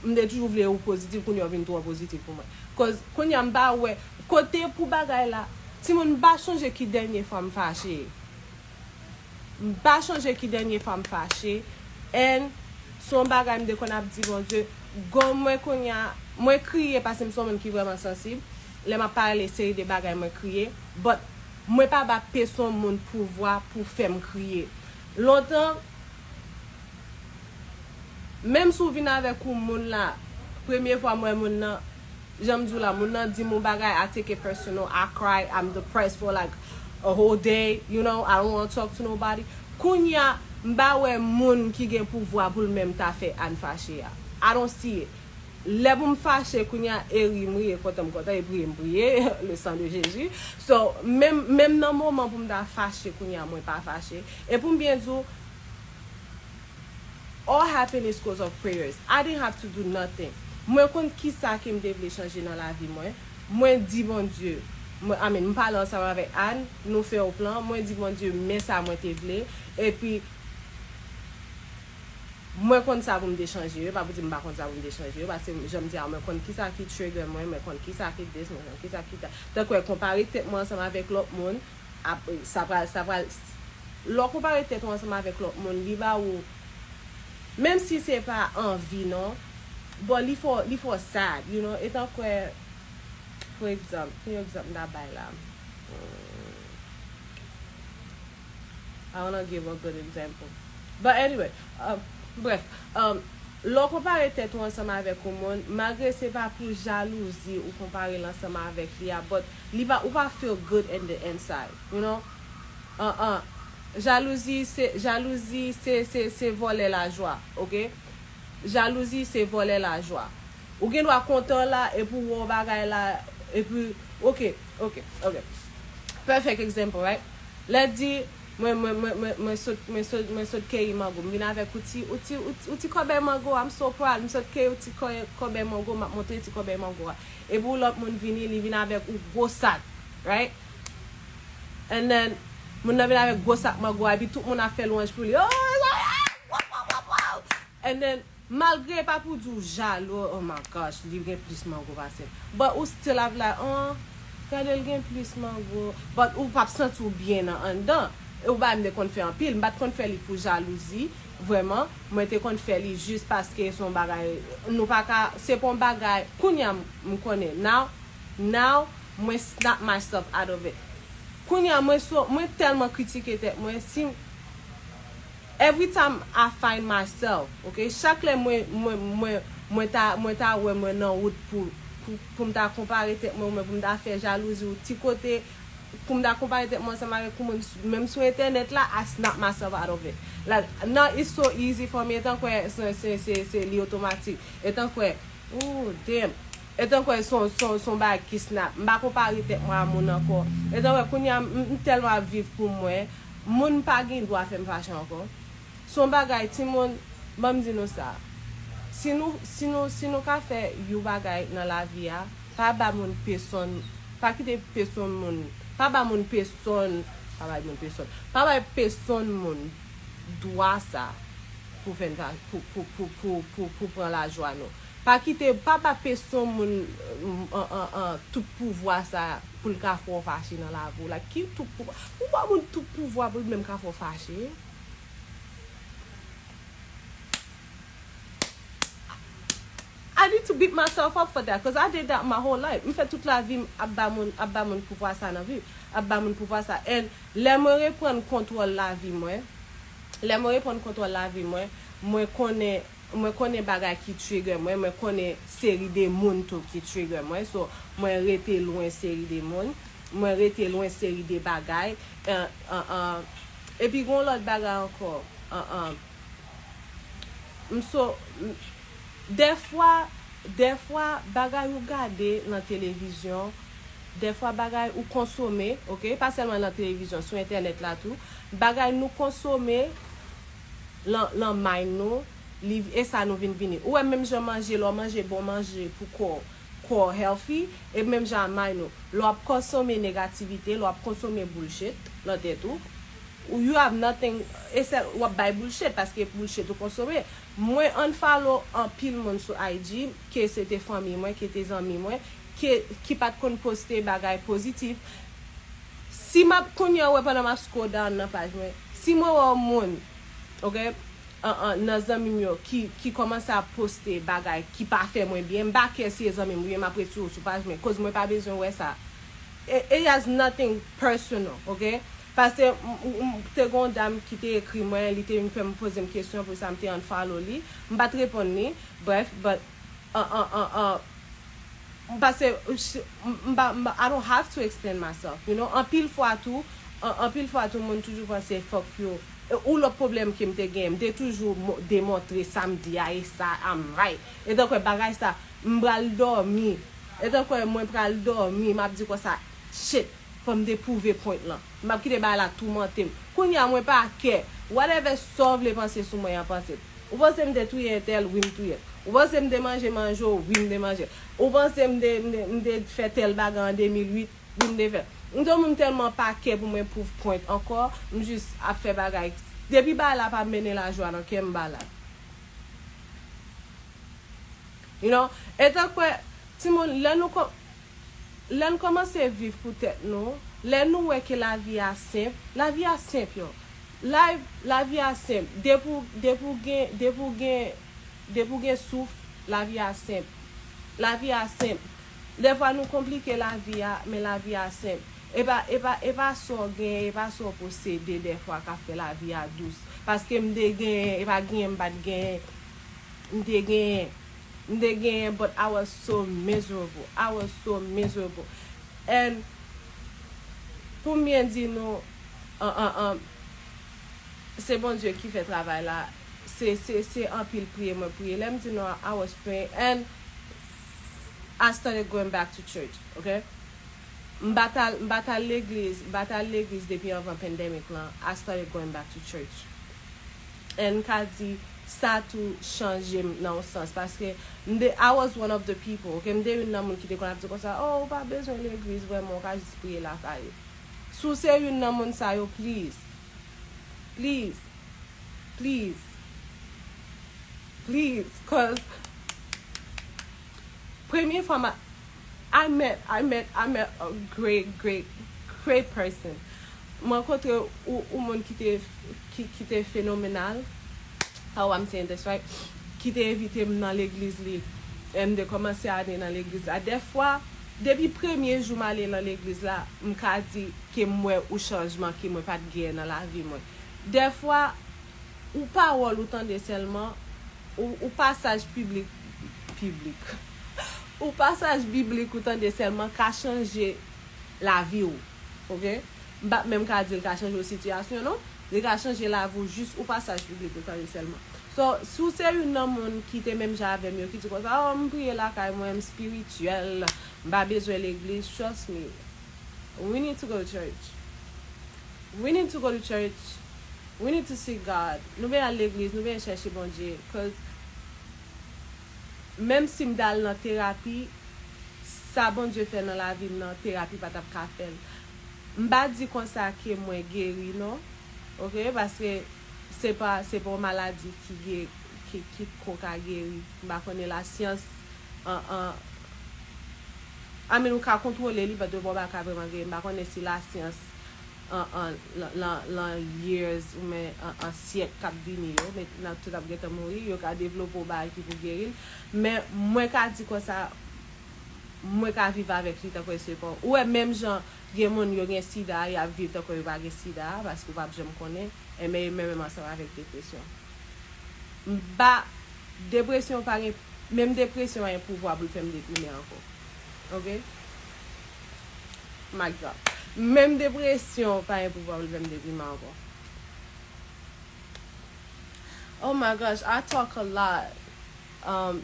m te toujou vle ou pozitif, kounye a w vin twò pozitif pou mwen. Cause kounye a m pa wè, kote pou bagay la, timoun, m pa chonje ki dènye fwa m fache. M pa chonje ki dènye fwa m fache. And se yon bagay m te konn ap di Bondye, gon mwen kounye a, mwen kriye paske m se yon moun ki vrèman sansib. Lè m ap pale seri de bagay, mwen kriye. But mwen pa ba pèsonn moun pouvwa pou fè m kriye. Lontan, menm si w vin avèk yon moun la, premye fwa m wè moun nan, jan m di w la, moun nan di m yon bagay, I take it personal, I cry, I'm depressed for, like, a whole day, you know, I don't wanna talk to nobody. Kounye a, m pa wè moun ki gen pouvwa pou l menm ta fè Ann fache a. I don't see it. Lè pou m fache, kounye a, e ri m ri, e kontan m kontan, e priye m priye, le sang de Jésus. So, menm, menm nan moman pou m ta fache, kounye a, mwen pa fache. E pou m byen di w, all happen is cause of prayers. I didn't have to do nothing. Mwen konn kisa ke m te vle chanje nan lavi mwen. Mwen di Bondye, Mwen, I mean, m pale ansanm avèk Ann, nou fè yon plan, mwen di Bondye, men sa mwen te vle, epi mwen konn sa pou m te chanje, e pa pou di m pa konn sa pou m te chanje, paske jan m di a, mwen konn kisa ki trigger mwen, mwen konn kisa ki this, mwen konn kisa ki that. Tankou konpare tèt mwen ansanm avèk lòt moun, ap, sa pral, sa pral, lè w konpare tèt ou ansanm avèk lòt moun, li ba ou, menm si se pa anvi non, bon, li fè w, li fè w sad, you know, e tankou, for example, ki egzanp m ta bay la? Hmm. I wanna give a good example. But anyway, um, bref, um, lè w konpare tèt ou ansanm avèk yon moun, malgre se pa pou jalouzi ou konpare l ansanm avèk li a, but li pa, ou pa feel good in the inside, you know? Uh, uh. Jalouzi se, jalouzi se, se, se vòlè lajwa, ok? Jalouzi se vòlè lajwa. Ou gen dwa kontan la, epi w wè yon bagay la, epi, ok, ok, ok. Perfect example, right? Let's di, mwen, mwen, mwen, mwen, mwen sot, mwen sot, mwen sot keyi mango. M vin avèk yon ti, yon ti, yon ti, yon ti kòbèy mango. I'm so proud. M sot keyi yon ti kò-, kòbèy mango. M ap montre ti kòbèy mango a. Epi yon lòt moun vini, li vin avèk yon gwo sak, right? And then, moun nan vin avèk gwo sak mango a, epi tout moun ap fè lwanj pou li. Oh, oh, oh, oh, oh, oh. And then, malgre pa pou di w jalou, oh my gosh, li gen plis mango pase m. But ou still ap like, oh, gade l gen plis mango. But ou p ap santi w byen nan anndan. E yon bagay m te konn fè anpil. M pa t konn fè li pou jalouzi, vrèman. Mwen te konn fè li jis paske se yon bagay, nou pa ka, se pa yon bagay, kounye a m, m konnen. Now, now, mwen snap myself out of it. Kounye a, mwen so, mwen tèlman kritike tèt mwen, si, every time I find myself, ok, chak lè mwen, mwen, mwen, mwen ta, mwen ta wè mwen nan wout pou, pou, pou m ta konpare tèt mwen, mwen pou m ta fè jalouzi ou ti kote, pou m ta konpare tèt mwen ansanm avèk yon moun, menm sou entènèt la, I snap myself out of it. Like, now it's so easy for me, etan kwè se, se, se, se li otomatik, etan kwè, oh, damn. Etan kwè se yon, se yon, se yon bagay ki snap. M pa konpare tèt mwen a moun ankò. Etan kwè kounye a, m, m tèlman ap viv pou mwen, moun pa gen dwa fè m fache ankò. Se yon bagay, timoun, ban m di nou sa. Si nou, si nou, si nou ka fè yon bagay nan lavi a, pa ba moun pèsonn, pa kite pèsonn moun, pa ba moun pèsonn, pa bay moun pèsonn, pa bay pèsonn moun dwa sa pou fè n fa-, pou, pou, pou, pou, pou, pou pran lajwa nou. Pa kite, pa ba pèsonn moun, an, an, an, tout pouvwa sa pou l ka fè w fache nan lavi w la. Ki tout pouvwa? Ou ba moun tout pouvwa pou l menm ka fè w fache? I need to beat myself up for that, 'cause I did that my whole life. M fè tout lavi m ap ba moun, ap ba moun pouvwa sa nan vi m, ap ba moun pouvwa sa. And lè mwen reprann kontwòl lavi mwen, lè mwen reprann kontwòl lavi mwen, mwen konnen, mwen konnen bagay ki trigger mwen, mwen konnen seri de moun tou ki trigger mwen. So, mwen rete lwen seri de moun, mwen rete lwen seri de bagay. An, an, an. Epi gen yon lòt bagay ankò. An, an. M so, m, dèfwa, dèfwa, bagay ou gade nan televizyon, dèfwa bagay ou konsome, ok, pa sèlman nan televizyon, sou entènèt la tou, bagay nou konsome, lan, lan mind nou, li, e sa nou vin vini. Ou wè menm jan manje, lè w manje bon manje pou kò w, kò w healthy, e menm jan a mind nou. Lè w ap konsome negativite, lè w ap konsome bullshit nan tèt ou, ou, you have nothing, e sèl, w ap bay bullshit, paske bullshit ou konsome. Mwen unfollow anpil moun sou I G, ke se te fanmi mwen, ke te zanmi mwen, ke, ki pa t konn poste bagay pozitif. Si m ap, kounye a, ou wè, pandan m ap scroll down nan paj mwen, si mwen wè yon moun, ok, an, an, nan zanmi m yo ki, ki kòmanse ap poste bagay ki pa fè mwen byen, m pa kè si e zanmi m ou ye, m ap retire w sou paj mwen, koz mwen pa bezwen wè sa. It, it has nothing personal, ok? Paske m, m, m te gen yon dam ki te ekri mwen, li te vin fè m poze m kesyon, pou sa m te unfollow li. M pa t reponn li, bref, but, an, an, an, an, Paske, m, m pa, m pa, I don't have to explain myself, you know? Anpil fwa tou, an, anpil fwa tou, moun toujou panse fòk yo, e, ou lòt pwoblèm ke m te genyen, m te toujou mo-, demontre sa m di a, e sa, I'm right. Etan kwè bagay sa, m pral dòmi. Etan kwè mwen pral dòmi, m ap di konsa, shit, fò m te pwouve point lan. M ap kite bagay la toumante m. Kounye a, mwen pa kè. Whatever sa w vle panse sou mwen an, panse. Ou panse m te touye entèl? Wi, m touye l. Ou panse m te manje manje w? Wi, m te manje l. Ou panse m te, m te, m te fè tèl bagay an de mil uit? Pou m te fè. M di w, m tèlman pa kè pou mwen pwouv pwen ankò, m jis ap fè bagay. Depi bagay la pa mennen lajwa nan kè m, m pa la. You know? E tankou, timoun, lè nou kò-, lè n kòmanse viv pou tèt nou, lè nou wè ke lavi a senp, lavi a senp, yo. Life, lavi a senp. Depi w, depi w gen, depi w gen, depi w gen souf, lavi a senp. Lavi a senp. Dèfwa nou konplike lavi a, men lavi a senp. E pa, e pa, e pa sa w genyen, e pa sa w posede dèfwa ka fè lavi a dous. Paske m te genyen, e pa genyen m pa t genyen. M te genyen, m te genyen, but I was so miserable. I was so miserable. And pou m byen di nou, an, an, an, se Bondye ki fè travay la. Se, se, se anpil priye mwen priye. Lè m di nou, I was praying and I started going back to church, ok? M pa t al, m pa t al legliz, m pa t al legliz depi anvan pandemic lan. I started going back to church. And m ka di, sa tou chanje m nan yon sans, paske m te, I was one of the people, ok? M te youn nan moun ki te konn ap di konsa, oh, ou pa bezwen legliz vrèman, ou ka jis priye lakay ou. Si w se youn nan moun sa yo, please, please, please, please, cause premye fwa m, I met, I met, I met a great, great, great person. M rankontre yon, yon moun ki te, ki, ki te fenomenal. How I'm saying this, right? Ki te envite m nan legliz li. E m te kòmanse ale nan legliz la. Dèfwa, depi premye jou m ale nan legliz la, m ka di ke m wè yon chanjman ke mwen pa t genyen nan lavi mwen. Dèfwa, yon pawòl ou tande sèlman, yon, yon pasaj piblik, piblik, yon pasaj biblik ou tande sèlman ka chanje lavi w, ok? M p ap menm ka di l ka chanje yon sitiyasyon, non. Li ka chanje lavi w jis yon pasaj biblik ou tande sèlman. So, si w se youn nan moun ki te menm jan avè m yo, ki di konsa, oh, m priye lakay mwen, m espirityèl, m pa bezwen legliz, trust me, we need to go to church. We need to go to church. We need to seek God. Nou bezwen al legliz, nou bezwen chèche Bondye. Cause menm si m t al nan terapi, sa Bondye fè nan lavi m nan, terapi pa t ap ka fè l. M pa di konsa ke mwen geri, non. Ok? Paske se pa, se pa yon maladi ki ge-, ki, ki ko ka geri. M pa konnen lasyans, an, an, I mean, ou ka kontwole li, but ou pa ka vrèman geri. M pa konnen si lasyans an, an, lan, lan, lan years ou men an, an syèk k ap vini yo, men n ap tout ap gentan mouri, yo ka devlope yon bagay ki pou geri l. Men mwen ka di konsa, mwen ka viv avèk li tankou se pa. Ou wè, menm jan gen moun yo gen sida, y ap viv tankou yo pa gen sida, paske ou p ap janm konnen, enben yo menm menm ansanm avèk depresyon. M pa, depresyon pa gen, menm depresyon pa gen pouvwa pou l fè m deprime ankò. Ok? My God. Menm depresyon pa gen pouvwa pou l fè m deprime ankò. Oh my gosh, I talk a lot. Um,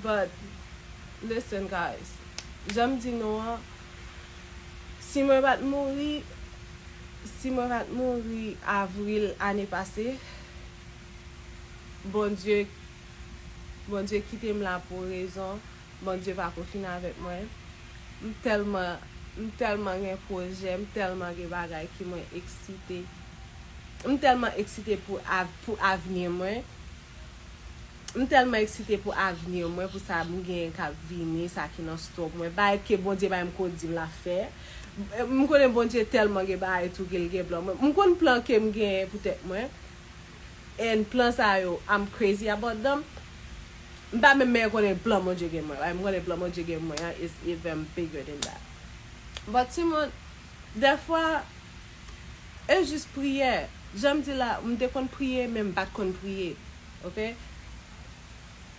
but listen, guys. Jan m di nou an, si mwen pa t mouri, si mwen pa t mouri avril ane pase, Bondye, Bondye kite m la pou rezon. Bondye pako fin avèk mwen. M tèlman, m tèlman gen pwojè, m tèlman gen bagay ki mwen eksite. M tèlman eksite pou av-, pou avni mwen. M tèlman eksite pou avni mwen, pou sa m genyen k ap vini, sa ki nan stòk mwen. Bagay ke Bondye bay m ko di m l ap fè. M konnen Bondye tèlman gen bagay tou ke l gen plan mwen. M konn plan ke m genyen pou tèt mwen. And plan sa yo, I'm crazy about them. M pa menm men konnen plan Bondye gen mwen. Like, m konnen plan Bondye gen mwen an is even bigger than that. But timoun, dèfwa, e jis priyè. Jan m di la, m te konn priye, men m pa t konn priye. Ok?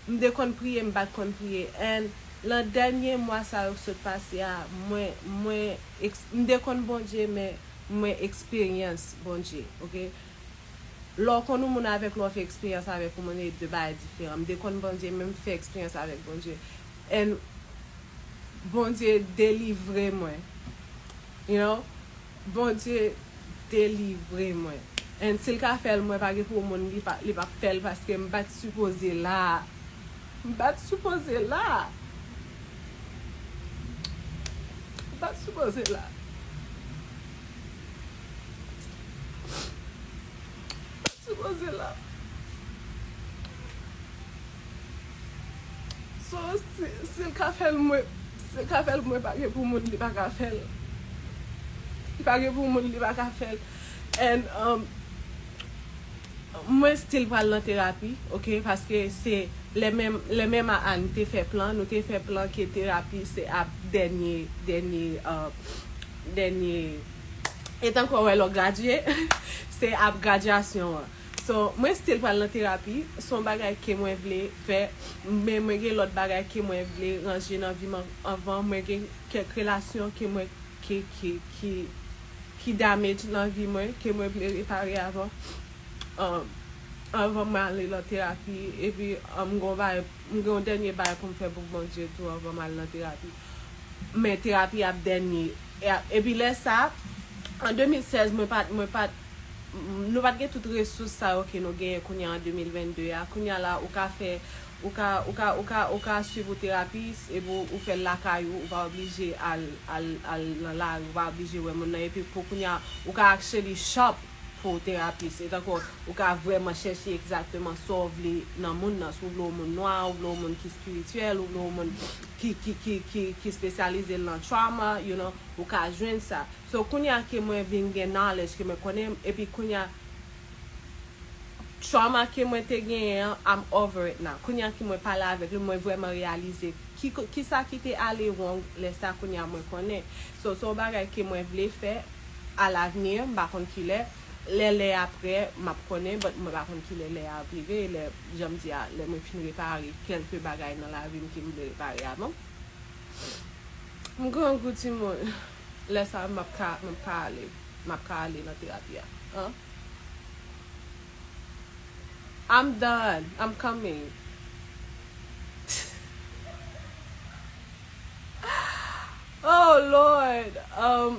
M te konn priye, m pa t konn priye. And lan dènye mwa sa yo k sot pase a, mwen, mwen, eks-, m te konn Bondye, men mwen eksperyans Bondye, ok? Lè w konn yon moun avèk lè w fè eksperyans avèk yon moun, e de bagay diferan. M te konn Bondye, men m fè eksperyans avèk Bondye. And Bondye delivre mwen. You know? Bondye delivre mwen. And si l ka fè l, mwen pa gen pou moun li pa, li p ap fè l paske m pa t sipoze la. M pa t sipoze la. M pa t sipoze la. Pa t sipoze la. So, si, si l ka fè l, mwen, si l ka fè l, mwen pa gen pou moun, li pa ka fè l. Li pa gen pou moun, li pa ka fè l. And, um, mwen still pral nan terapi, ok? Paske se lè menm, lè menm a Anne te fè plan, nou te fè plan ke terapi se ap dènye, dènye, uh, dènye, e tankou wè lè w gradye, se ap gradyasyon an. So, mwen still pral nan terapi, se yon bagay ke mwen vle fè, men mwen gen lòt bagay ke mwen vle ranje nan vi m an-, anvan, mwen gen kèk relasyon ke mwen, ke, ke, ke, ki damage nan vi mwen, ke mwen vle repare avan. Um, anvan mwen ale nan terapi, epi, um, m gen yon bagay, m gen yon dènye bagay pou m fè pou Bondye tou anvan m al nan terapi. Men terapi ap dènye. E ap, epi lè sa, an de mil sèz, mwen pa t, mwen pa t, m-, nou pa t gen tout resous sa yo ke nou genyen kounye a an de mil vennde a. Kounye a la, ou ka fè, ou ka, ou ka, ou ka, ou ka swiv ou terapis, epi ou, ou fè l lakay ou, ou pa oblije al, al, al nan lari, ou pa oblije wè moun nan, epi pou kounye a, ou ka actually shop pou terapis. E tankou ou ka vrèman chèche egzakteman sa w vle nan moun nan. Si w vle yon moun nwa, ou vle yon moun ki espirityèl, ou vle yon moun ki, ki, ki, ki, ki espesyalize l nan trauma, you know, ou ka jwenn sa. So, kounye a ke mwen vin gen knowledge, ke mwen konnen, epi kounye a, trauma ke mwen te genyen an, I'm over it now. Kounye a ke mwen pale avèk li, mwen vrèman reyalize ki, ki sa ki te ale wrong lè sa, kounye a mwen konnen. So, se yon bagay ke mwen vle fè a l'avenir, m pa konn kilè. Lè, lè a prè, m ap konnen, but mwen pa konn kilè lè a ap rive, lè, jan m di a, lè mwen fin repare kèlke bagay nan lavi m ke m vle repare avan. M grangou timoun. Lè sa a, m ap ka, m ap ka ale. M ap ka ale nan terapi a. An? I'm done. I'm coming. Oh, Lord. Um,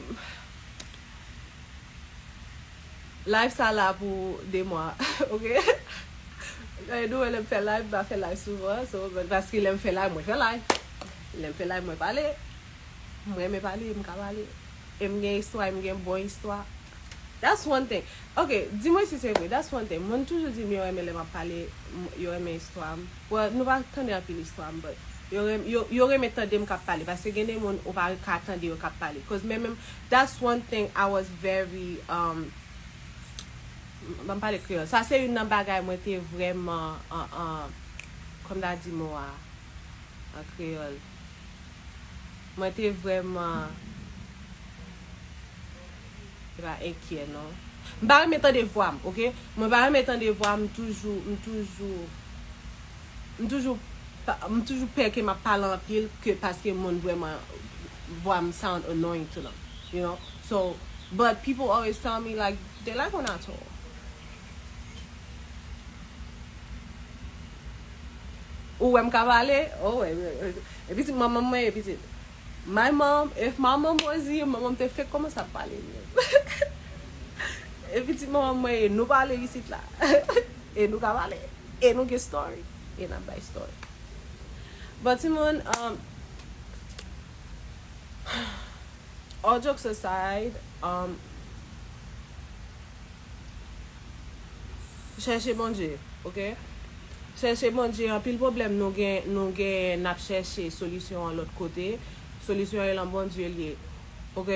live sa la pou de mwa, ok? Gade, nou wè lè m fè live, m pa fè live souvan, so, but paske lè m fè live, mwen fè live. Lè m fè live, mwen pale. M renmen pale, m ka pale. E m gen istwa, e m gen bon istwa. That's one thing. Ok, di mwen si se vre. That's one thing. Moun toujou di m yo renmen lè m ap pale, m-, yo renmen istwa m. Well, nou pa tande anpil istwa m, but yo renm-, yo, yo renmen tande m k ap pale. Paske gen de moun ou pa ka tande yo k ap pale. Cause men menm, that's one thing I was very, um, ban m pale kreyòl. Sa se youn nan bagay mwen te vrèman, an, an, kòm ta di mo a, an kreyòl. Mwen te vrèman, se pa enkyè, non. M pa renmen tande vwa m, ok? Mwen pa renmen tande vwa m, m toujou, m toujou, m toujou pa, m toujou pè ke m ap pale anpil ke paske moun vrèman, vwa m sound annoying to them, you know? So, but people always tell me, like, they like when I talk. Ou wè m ka pale? Oh, wè, wè, wè. E pitit manman mwen, e pitit. My mom, if my mom was here, manman m te fèk kòmanse ap pale menm. E pitit manman mwen, e nou pale isit la. E nou ka pale. E nou gen story. E n ap bay story. But timoun, um, all jokes aside, um, chèche Bondye, ok? Chèche Bondye, anpil pwoblèm nou gen, nou gen, n ap chèche solisyon an lòt kote. Solisyon an nan Bondye l ye, ok?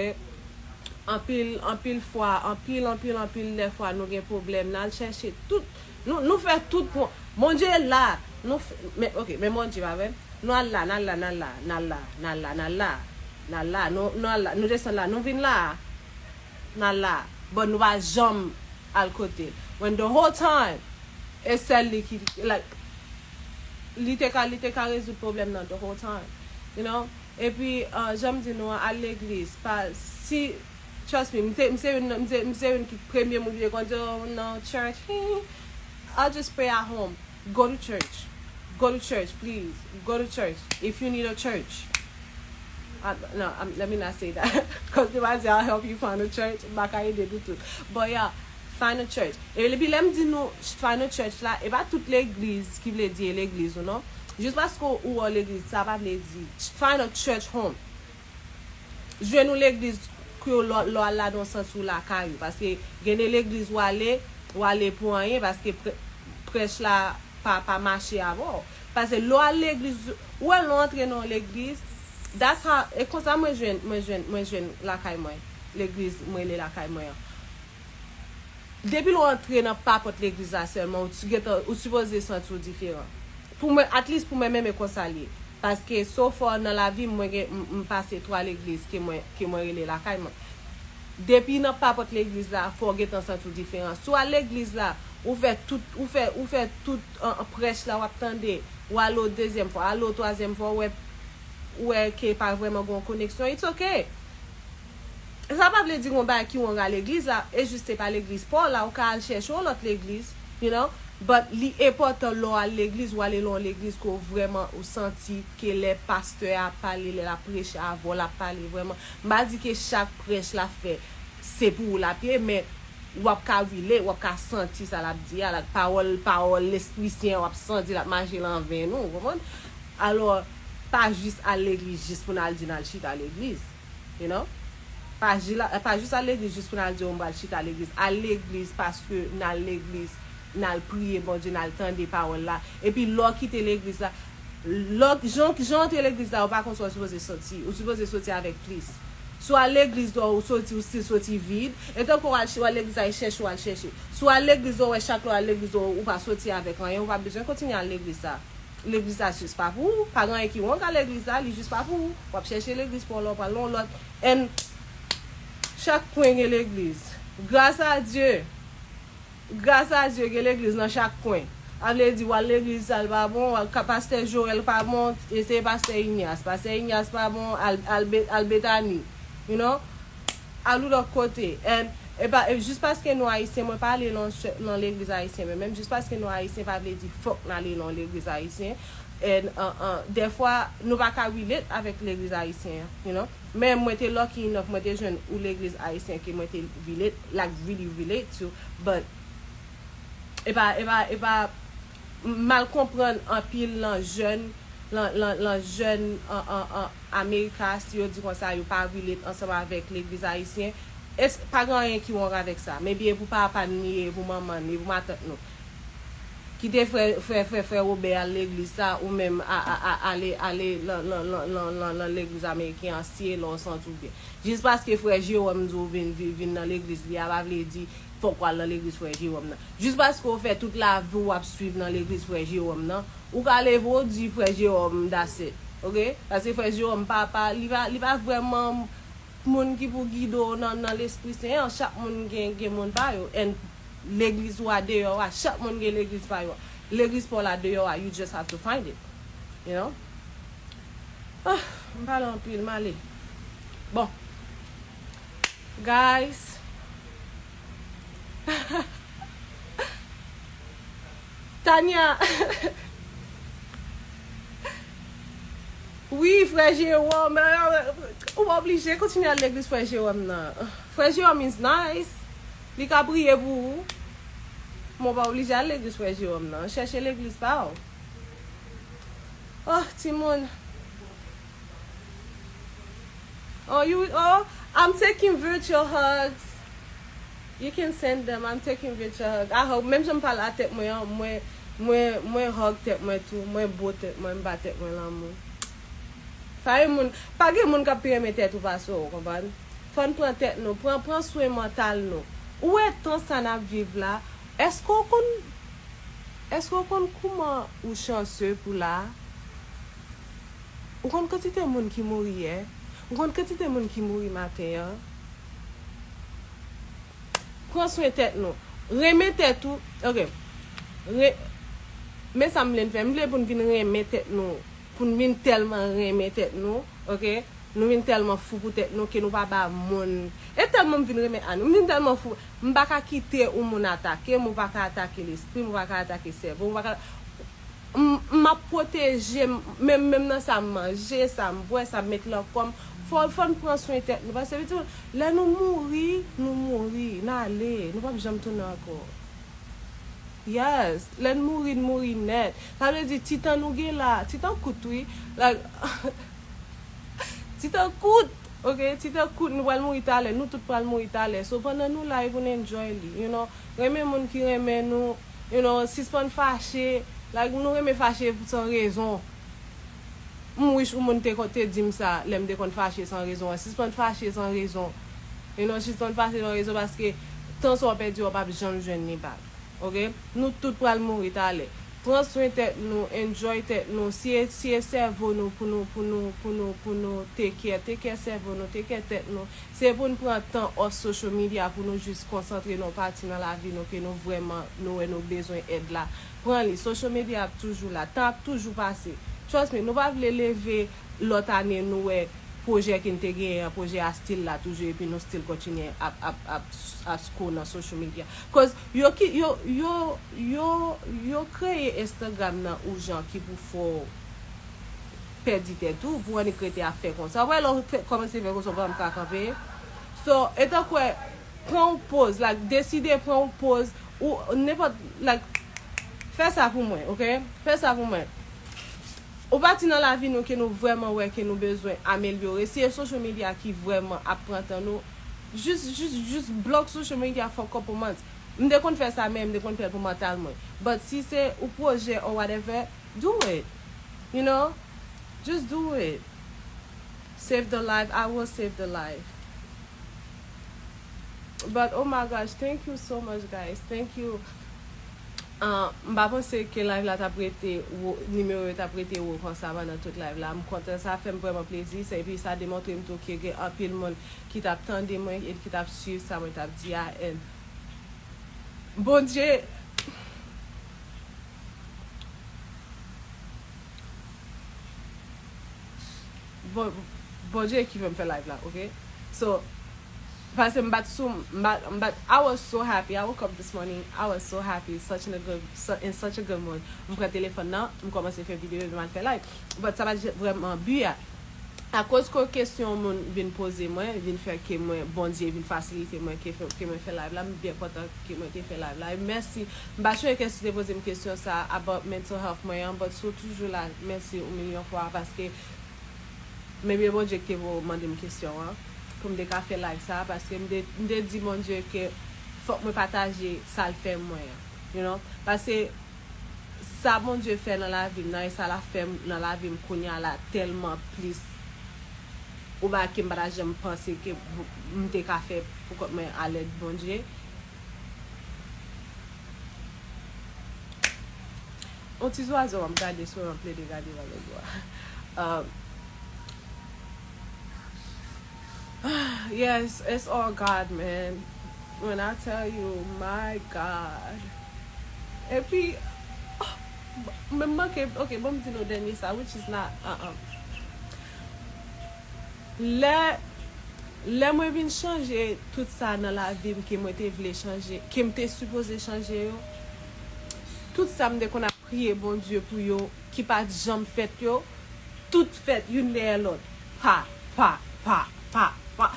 Anpil, anpil fwa, anpil, anpil, anpil lè fwa nou gen pwoblèm, n al chèche tout, nou, nou fè tout pou, Bondye la, nou fè, men, ok, men Bondye pa vre. Nou al la, n al la, n al la, n al la, n al la, n al la, n al la, nou, nou al la, nou desann la, nou vin la, n al la. But nou pa janm al kote l. When the whole time, e sèl li ki, like, li te ka, li te ka rezoud pwoblèm nan the whole time, you know? Epi, uh, jan m di nou an, al legliz, pa, si, trust me, m se, m se youn, m se, m se youn ki premye moun ki te konn di, "Oh, no, church, hmm, I'll just pray at home." Go to church. Go to church, please. Go to church. If you need a church. I, no, I'm, let me not say that. Cause if I say I'll help you find a church, m pa ka ede nou tout. But yeah, find a church. E epi lè m di nou find a church la, e pa tout legliz ki vle di e legliz ou non. Jis paske ou an legliz, sa pa vle di find a church home. Jwenn yon legliz ke lè, lè w al ladan w santi w lakay ou. Paske gen de legliz w ale, w ale pou anyen, paske pre- prèch la pa, pa mache avè w. Paske lè w al legliz, ou wè lè w antre nan yon legliz, that's how, e konsa mwen jwenn, mwen jwenn, mwen jwenn lakay mwen, legliz mwen rele lakay mwen an. Depi lè w antre nan papòt legliz la sèlman, ou gentan, ou sipoze santi w diferan. Pou mwen, at least pou mwen menm, e konsa l ye. Paske so far nan lavi m, mwen gen, m, m pase twa legliz ke mwen, ke mwen rele lakay mwen. Depi nan papòt legliz la, fò w gentan santi w diferan. Si w al legliz la, ou fè tout, ou fè, ou fè tout an, an prèch la, w ap tande, w ale yon dezyèm fwa, ale yon twazyèm fwa, ou wè, ou wè ke pa vrèman gen yon koneksyon, it's okay. Sa pa vle di gon bagay ki wrong a legliz la, e jis se pa legliz pa w la, ou ka al chèche yon lòt legliz, you know, but li enpòtan lè w al legliz, w ale nan yon legliz ke w vrèman ou santi ke lè pastè a ap pale, lè l ap preche avè w, l ap pale vrèman. M pa di ke chak prèch l ap fè, se pou ou l ap ye, men w ap ka relate, w ap ka santi sa l ap di a, like, pawòl, pawòl Lespri Sen an, w ap santi l ap mache nan venn ou, ou konprann? Alò, pa jis al legliz jis pou n al di n al chita legliz. You know? Pa jis al legliz jis pou n al di, "Oh, m pral chita legliz." Al legliz paske n al legliz, n al priye Bondye, n al tande pawòl la. Epi lè w kite legliz la, lè w, jan, jan w antre legliz la, ou pa konn sa w sipoze soti. Ou sipoze soti avèk plis. Si w al legliz la, ou soti, ou still soti vid. E tankou w al, w al legliz la, e chèche w al chèche. Si w al legliz la, ou wè chak lè w al legliz la, ou pa soti avèk anyen, ou pa bezwen kontinye al legliz la. Legliz la jis pa pou ou. Pa gen anyen ki wrong a legliz la, li jis pa pou ou. W ap chèche legliz pou w lè w pral nan yon lòt. And chak kwen gen legliz. Gras a Dye. Gras a Dye, gen legliz nan chak kwen. A vle di, w al legliz sa l pa bon, w al ka pastè Joel pa bon, eseye pastè Ignace. Pastè Ignace pa bon, al, al, Be- al Betani. You know? Al yon lòt kote. And, e pa, e jis paske nou ayisyen, mwen pa ale nan, nan legliz ayisyen, men menm jis paske nou ayisyen, pa vle di fòk n ale nan legliz ayisyen. And, uh, uh, dèfwa, nou pa ka relate avèk legliz ayisyen an, you know? Men mwen te lucky enough, mwen te jwenn yon legliz ayisyen ke mwen te relate, like, really relate to, but e pa, e pa, e pa, m mal konprann anpil nan jèn, nan, nan, nan jèn an, an, an Amerika, si yo di konsa, yo pa relate ansanm avèk legliz ayisyen. E s- pa gen anyen ki wrong avèk sa. Maybe e pou papa n li ye, e pou manman n, e pou matant nou. Kite frè, frè, frè, frè Wobè al legliz sa, ou menm a, a, a, ale, ale nan, nan, nan, nan, nan, nan legliz ameriken an, si e lè w santi w byen. Jis paske frè Jewòm di w vin, vin, vin nan legliz li a, pa vle di fòk w al nan legliz frè Jewòm nan. Jis paske w fè tout lavi w ap swiv nan legliz frè Jewòm nan, ou ka leve w di frè Jewòm, that's it. Oke? Paske frè Jewòm pa, pa, li pa, li pa vrèman moun ki pou gide w nan, nan Lespri Sen an. Chak moun gen, gen moun pa yo. And legliz ou a deyò a, chak moun gen legliz pa yo. Legliz pa w la deyò a, you just have to find it. You know? Ah, m pale anpil, m ale. Bon. Guys. Tanya. Wi, frè Jewòm. Ou pa oblije kontinye al legliz frè Jewòm nan. Frè Jewòm is nice. Li ka priye pou ou. Men w pa oblije al legliz frè Jewòm nan. Chèche legliz pa w. Oh, timoun. Oh, you, oh, I'm taking virtual hugs. You can send them. I'm taking virtual hugs. I hug. Menm jan m pale a tèt mwen an, mwen, mwen, mwen hug tèt mwen tou. Mwen bo tèt mwen, m ba tèt mwen lanmou. Pa gen moun, pa gen moun k ap pi renmen tèt ou pase w, konprann? Fò n pran tèt nou, pran, pran swen mantal nou. Ou wè tan sa n ap viv la, èske w konn, èske w konn kouman ou chanse pou la? Ou konn kantite moun ki mouri yè? Ou konn kantite moun ki mouri maten an? Pran swen tèt nou. Renmen tèt ou. Oke. Re- Men sa m vle n fè. M vle pou n vin renmen tèt nou. Pou n vin tèlman renmen tèt nou. Oke? Nou vin tèlman fou pou tèt nou ke nou pa ba moun. E tèlman m vin renmen Annie. M vin tèlman fou. M pa ka kite yon moun atake m, ou pa ka atake lespri m, ou pa ka atake sèvo m, ou pa ka M, m ap pwoteje m, menm, menm nan sa m manje, sa m bwè, sa m met nan kò m. Fò, fò n pran swen tèt nou. Paske, pitit, lè nou mouri, nou mouri, n ale. Nou p ap janm tounen ankò. Yes. Lè n mouri, n mouri nèt. Sa vle di, ti tan nou gen la, ti tan kout, wi. Like, ti tan kout. Ok, ti tankou nou pral mouri talè, nou tout pral mouri talè. So, pandan nou la, e pou n enjoy li, you know. Renmen moun ki renmen nou, you know, sispann fache. Like, nou renmen fache san rezon. M wish yon moun te, te di m sa, lè m te konn fache san rezon an. Sispann fache san rezon. You know, sispann fache san rezon, paske tan sa w pèdi a, w p ap janm jwenn li back. Ok? Nou tout pral mouri talè. Pran swen tèt nou, enjoy tèt nou. Si e, si e sèvo nou pou nou, pou nou, pou nou, pou nou take care, take care sèvo nou, take care tèt nou. Se pou n pran tan off social media pou nou jis konsantre nan pati nan lavi nou ke nou vrèman, nou wè nou bezwen èd la. Pran li. Social media ap toujou la. Tan ap toujou pase. Trust me, nou pa vle leve lòt ane, nou wè pwojè ke n te genyen an, pwojè a still la toujou, epi nou still kontinye ap, ap, ap, ap scroll nan social media. Cause yo ki, yo, yo, yo, yo kreye Instagram nan yon jan ki pou fè w pèdi tèt ou, pou w annik rete ap fè konsa. Ou wè lè w fè, kòmanse fè konsa, ou pa menm ka kanpe. So, etan kwè, pran yon poz, like, deside pran yon poz, ou nenpòt, like, fè sa pou mwen, ok? Fè sa pou mwen. Yon pati nan lavi nou ke nou vrèman wè ke nou bezwen amelyore. Si e social media ki vrèman ap pran tan nou, jis, jis, jis block social media for couple months. M te konn fè sa, men m te konn fè l pou mantal mwen. But si se yon pwojè or whatever, do it. You know? Just do it. Save the life. I will save the life. But oh my gosh, thank you so much, guys. Thank you. Ah, m pa panse ke live la t ap rete wo, nimewo yo t ap rete wo konsa pandan tout live la. M kontan, sa fè m vrèman plezi. Sa, epi sa demontre m tou ke gen anpil moun ki t ap tande mwen e ki t ap swiv sa mwen t ap di a. And Bondye, Bon, Bondye ki fè m fè live la, ok? So, paske m bat sou, m bat, m bat, I was so happy. I woke up this morning, I was so happy, such in a good, su-, in such a good mood. M pran telefòn nan, m kòmanse fè videyo, epi m al fè live. But sa pa t vrèman bi a. Akoz ke kesyon moun vin poze mwen, vin fè ke mwen, Bondye vin fasilite mwen ke fè, ke mwen fè live la, m byen kontan ke mwen te fè live la. E mèsi. M pa sonje kiyès ki te poze m kesyon sa about mental health mwen an, but si w toujou la, mèsi yon milyon fwa, paske maybe Bondye ki te mande m kesyon an, pou m te ka fè live sa, paske m te, m te di Bondye ke fòk mwen pataje sa l fè mwen an, you know? Paske sa Bondye fè nan lavi m nan e sa l ap fè nan lavi m kounye a la tèlman plis. Ou bagay ke m pa ta janm panse ke m te ka fè pou kont mwen alèd Bondye. Yon ti zwazo m ap gade sou yon plede gade nan lòt bò a. Um, Yes, it's all God, man. When I tell you, my God. Epi, oh, m manke, ok, bon, m di nou dènye sa, which is not, uh-uh. Lè, lè mwen vin chanje tout sa nan lavi m ke mwen te vle chanje, ke m te sipoze chanje yo, tout sa m te konn ap priye Bondye pou yo, ki pa t janm fèt yo, tout fèt youn dèyè lòt. Pa, pa, pa, pa, pa.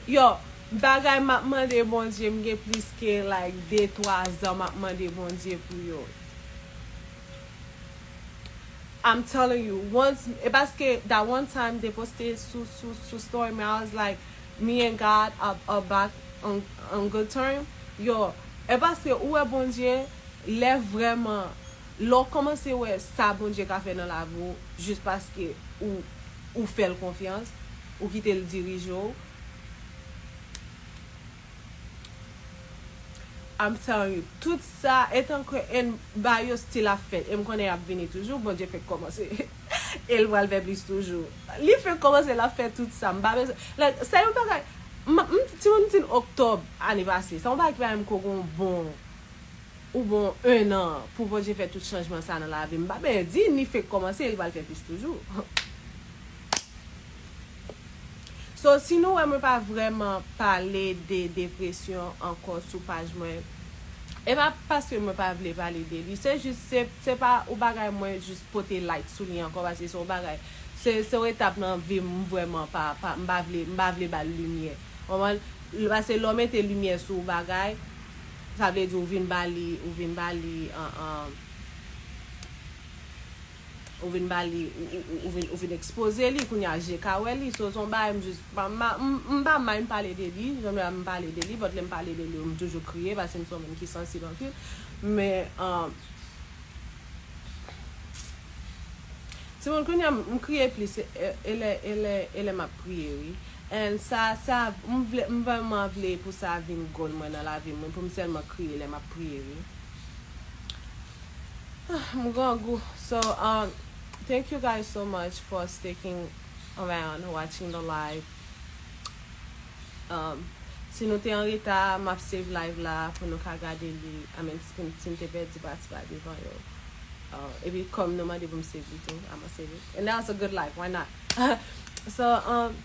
Yo, bagay m ap mande Bondye, m gen plis ke, like, de, twa zan m ap mande Bondye pou yo. I'm telling you, once, e paske that one time m te poste sou, sou, sou story mwen, I was like, "Me and God are, are back on, on good term." Yo, e paske ou wè Bondye, lè vrèman, lè w kòmanse wè sa Bondye ka fè nan lavi w, jis paske ou, ou fè l konfyans, ou kite l dirije w. I'm telling you, tout sa, etan ke en bagay yo still ap fèt, e m konnen y ap vini toujou, Bondye fèk kòmanse. E l pral fè plis toujou. Li fèk kòmanse, l ap fè tout sa. M pa bezwen, like, sa yon bagay, m, m, timoun m di n oktòb ane pase. Sa yon bagay ki pa menm ko gon bon, ou bon en an pou Bondye fè tout chanjman sa nan lavi m. M pa bezwen di, li fèk kòmanse, e l pral fè plis toujou. So, si nou wè mwen pa vrèman pale de depresyon ankò sou paj mwen, e pa paske mwen pa vle pale de li, se jis, se, se pa yon bagay mwen jis pote light sou li ankò, paske se yon bagay, se, se yon etap nan vi m, m vrèman pa, pa, m pa vle, m pa vle ba l limyè. Konprann? Paske lè w mete limyè sou yon bagay, sa vle di ou vin ba li, ou vin ba li, an, an, Ou vin ba li, ou, ou, ou, ou vin, ou vin ekspoze li, kounye a je ka wè li. So, se yon bagay, m jis, m, m, m, m pa mind pale de li, jan m pale de li, but lè m pale de li, m toujou kriye, paske m se yon moun ki sansib anpil. Men, um, timoun, kounye a, m, m kriye plis, e, e lè, e lè, e lè m ap priye, wi. And sa, sa, m vle, m vrèman vle pou sa vin goal mwen nan lavi mwen, pou m sèlman kriye lè m ap priye, wi. Ah, m grangou. So, um, thank you guys so much for sticking around, watching the live. Um, si nou te an reta, m ap save live la pou nou ka gade li. I mean, si, si m te pèdi pati pa devan yo. Uh, epi kòm nou mande pou m save li tou, I'm a save it. And that was a good live, why not? So, um,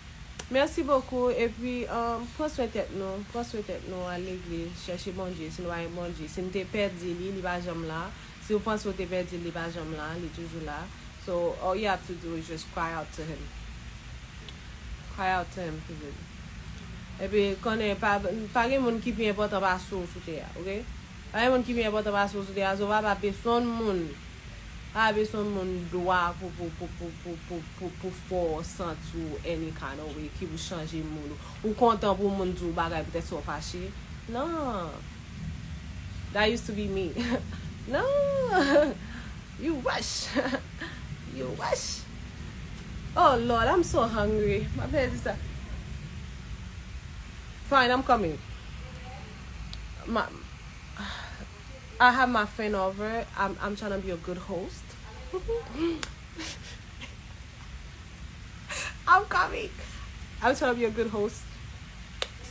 mèsi bokou. Epi, um, pran swen tèt nou. Pran swen tèt nou, al legliz, chèche Bondye. Si nou pa gen Bondye, si nou te pèdi li, li pa janm la. Si w panse w te pèdi l, li pa janm la, li toujou la. So, all you have to do is just cry out to him. Cry out to him, period. Epi, konnen, pa, pa gen moun ki pi enpòtan pase w sou tè a, oke? Pa gen moun ki pi enpòtan pase w sou tè a, so pa, pa bezwen moun. Pa bezwen moun dwa pou, pou, pou fè w santi w any kind of way, ki pou chanje mood ou. Ou kontan pou moun di w bagay poutèt sa w fache. Non. That used to be me. Non. You rush. You rush. Oh Lord, I'm so hungry. M ap pèdi sa. Fine, I'm coming. My, I have my friend over. I'm, I'm trying to be a good host. I'm coming. I'm trying to be a good host.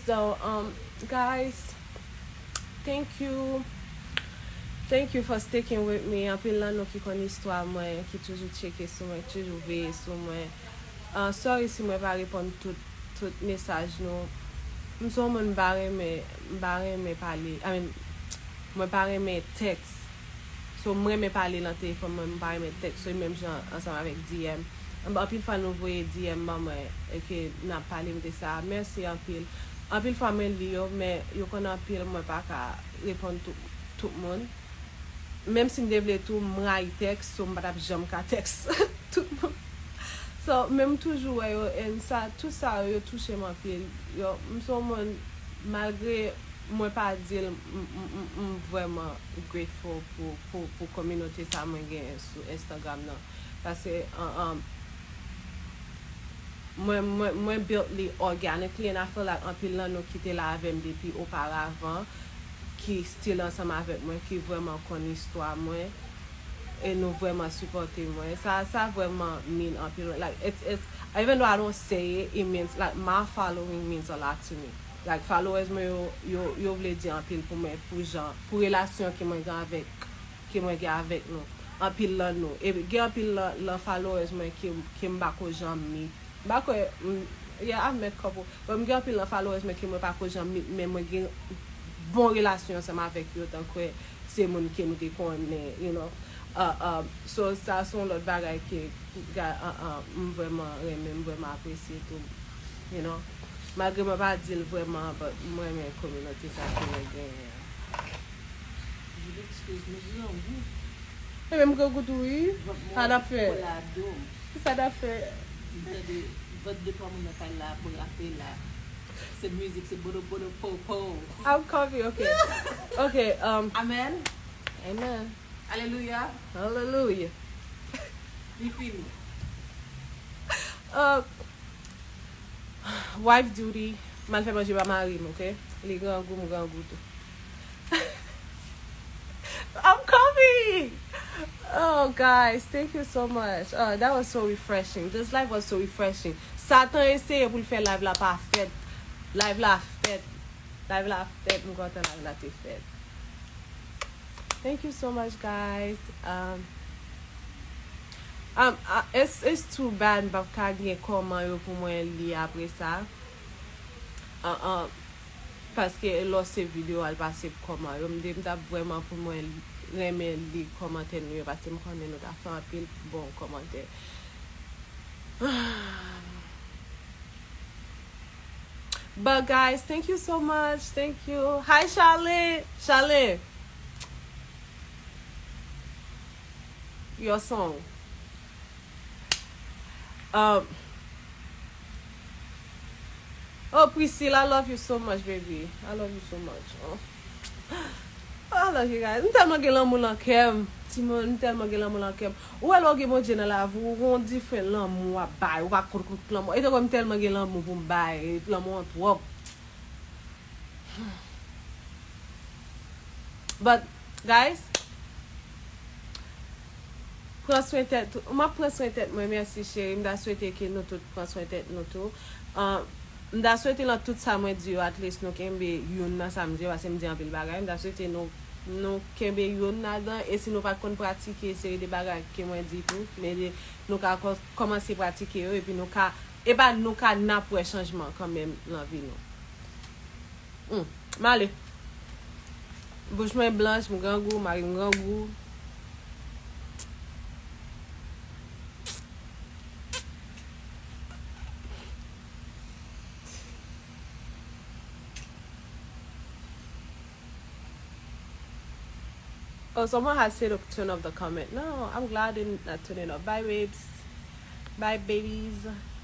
So, um, guys, thank you. Thank you for sticking with me. Anpil nan nou ki konn istwa mwen, ki toujou tcheke sou mwen, ki toujou veye sou mwen. Uh, sorry si mwen pa reponn tout, tout mesaj nou. M se yon moun m pa renmen, m pa renmen pale. I mean, mwen pa renmen tèks. So, m renmen pale nan telefòn mwen, m pa renmen tèks. So, menm jan ansanm avèk D M. Anpil fwa nou voye D M ban mwen, e ke n ap pale, m te sa. Mèsi anpil. Anpil fwa mwen li yo, men yo konn anpil, mwen pa ka reponn tout, tout moun. Menm si m te vle tou, m rayi tèks, so m pa t ap janm ka tèks tout moun. So, men m toujou wè yo, and sa, tout sa yo, yo touche m anpil. Yo, m se yon moun, malgre mwen pa di l, m, m, m, m vrèman grateful pou, pou, pou kominote sa mwen genyen sou Instagram nan. Paske, an, an, mwen, mwen, mwen build li organically, and I feel like anpil nan nou ki te la avè m depi oparavan, ki still ansanm avèk mwen, ki vrèman konn istwa mwen, e nou vrèman sipòte mwen. Sa, sa vrèman mean anpil. Like, it's, it's, even though I don't say it, it means, like, my following means a lot to me. Like, followers mwen yo, yo, yo vle di anpil pou mwen, pou jan, pou relasyon ke mwen gen avèk, ke mwen gen avèk nou. Anpil nan nou. E gen anpil nan, nan followers mwen ke, ke m pa ko janm meet. M pa kwè, m, yeah, I met couple. But m gen anpil nan followers mwen ke mwen pa ko janm meet, men mwen gen bon relasyon ansanm avèk yo, tankwè se moun ke nou te konnen, you know. Uh, uh, so, sa se yon lòt bagay ke, ga-, uh, uh, m vrèman renmen, m vrèman apresye tou, you know. Malgre mwen pa di l vrèman, but m renmen kominote sa ke mwen genyen an. Julie, excuse me, grangou. E menm grangou tou, wi. Vant mwen sa n ap fè? Kole a do m. Ki sa n ap fè? M tande vant de twa moun nan kay la ap rape la. Se mizik, se bodo bodo po po. I'm coming, okay. Okay, um, Amen. Amen. Alelouya. Hallelujah. Li fini. Uh, wife duty. M al fè manje ba mari m, oke? Li grangou, m grangou tou. I'm coming! Oh, guys, thank you so much. Oh, that was so refreshing. This live was so refreshing. Satan eseye pou l fè live la pa fèt. Live la fèt. Live la fèt. M kontan live la te fèt. Thank you so much, guys. Um, um, uh, it's, it's too bad m p ap ka gen kòman yo pou mwen li apre sa. Uh, uh, paske lò se videyo al pase pou kòman yo. M te, m t ap vrèman pou mwen renmen li kòmantè nou yo, paske m konnen nou ta fè anpil bon kòmantè. But guys, thank you so much. Thank you. Hi, Charlene. Charlene. Your song. Um, oh, Priscilla, I love you so much, baby. I love you so much. Oh. Oh, I love you guys. M tèlman gen lanmou nan kè m. Timoun, m tèlman gen lanmou nan kè m. Ou wè lè w gen Bondye nan lavi w, ou gon diferan lanmou w ap bay. Ou pa konn kout lanmou. E tankou m tèlman gen lanmou pou m bay. Lanmou an twòp. But, guys, pran swen tèt, m ap pran swen tèt mwen, mèsi cheri. M ta swete ke nou tout pran swen tèt nou tou. Ah, m ta swete nan tout sa mwen di yo, at least nou kenbe youn nan sa m di yo, paske m di anpil bagay. M ta swete nou, nou kenbe youn ladan, e si nou pa t konn pratike seri de bagay ke mwen di tou, men de, nou ka kò-, kòmanse pratike yo, epi nou ka, e pa nou ka n ap wè chanjman kanmenm nan vi nou. Hmm. M ale. Bouch mwen blanch, m grangou, mari m grangou. Oh, someone has said to turn off the comment. No, I'm glad in not turning off. Bye, babes. Bye, babies.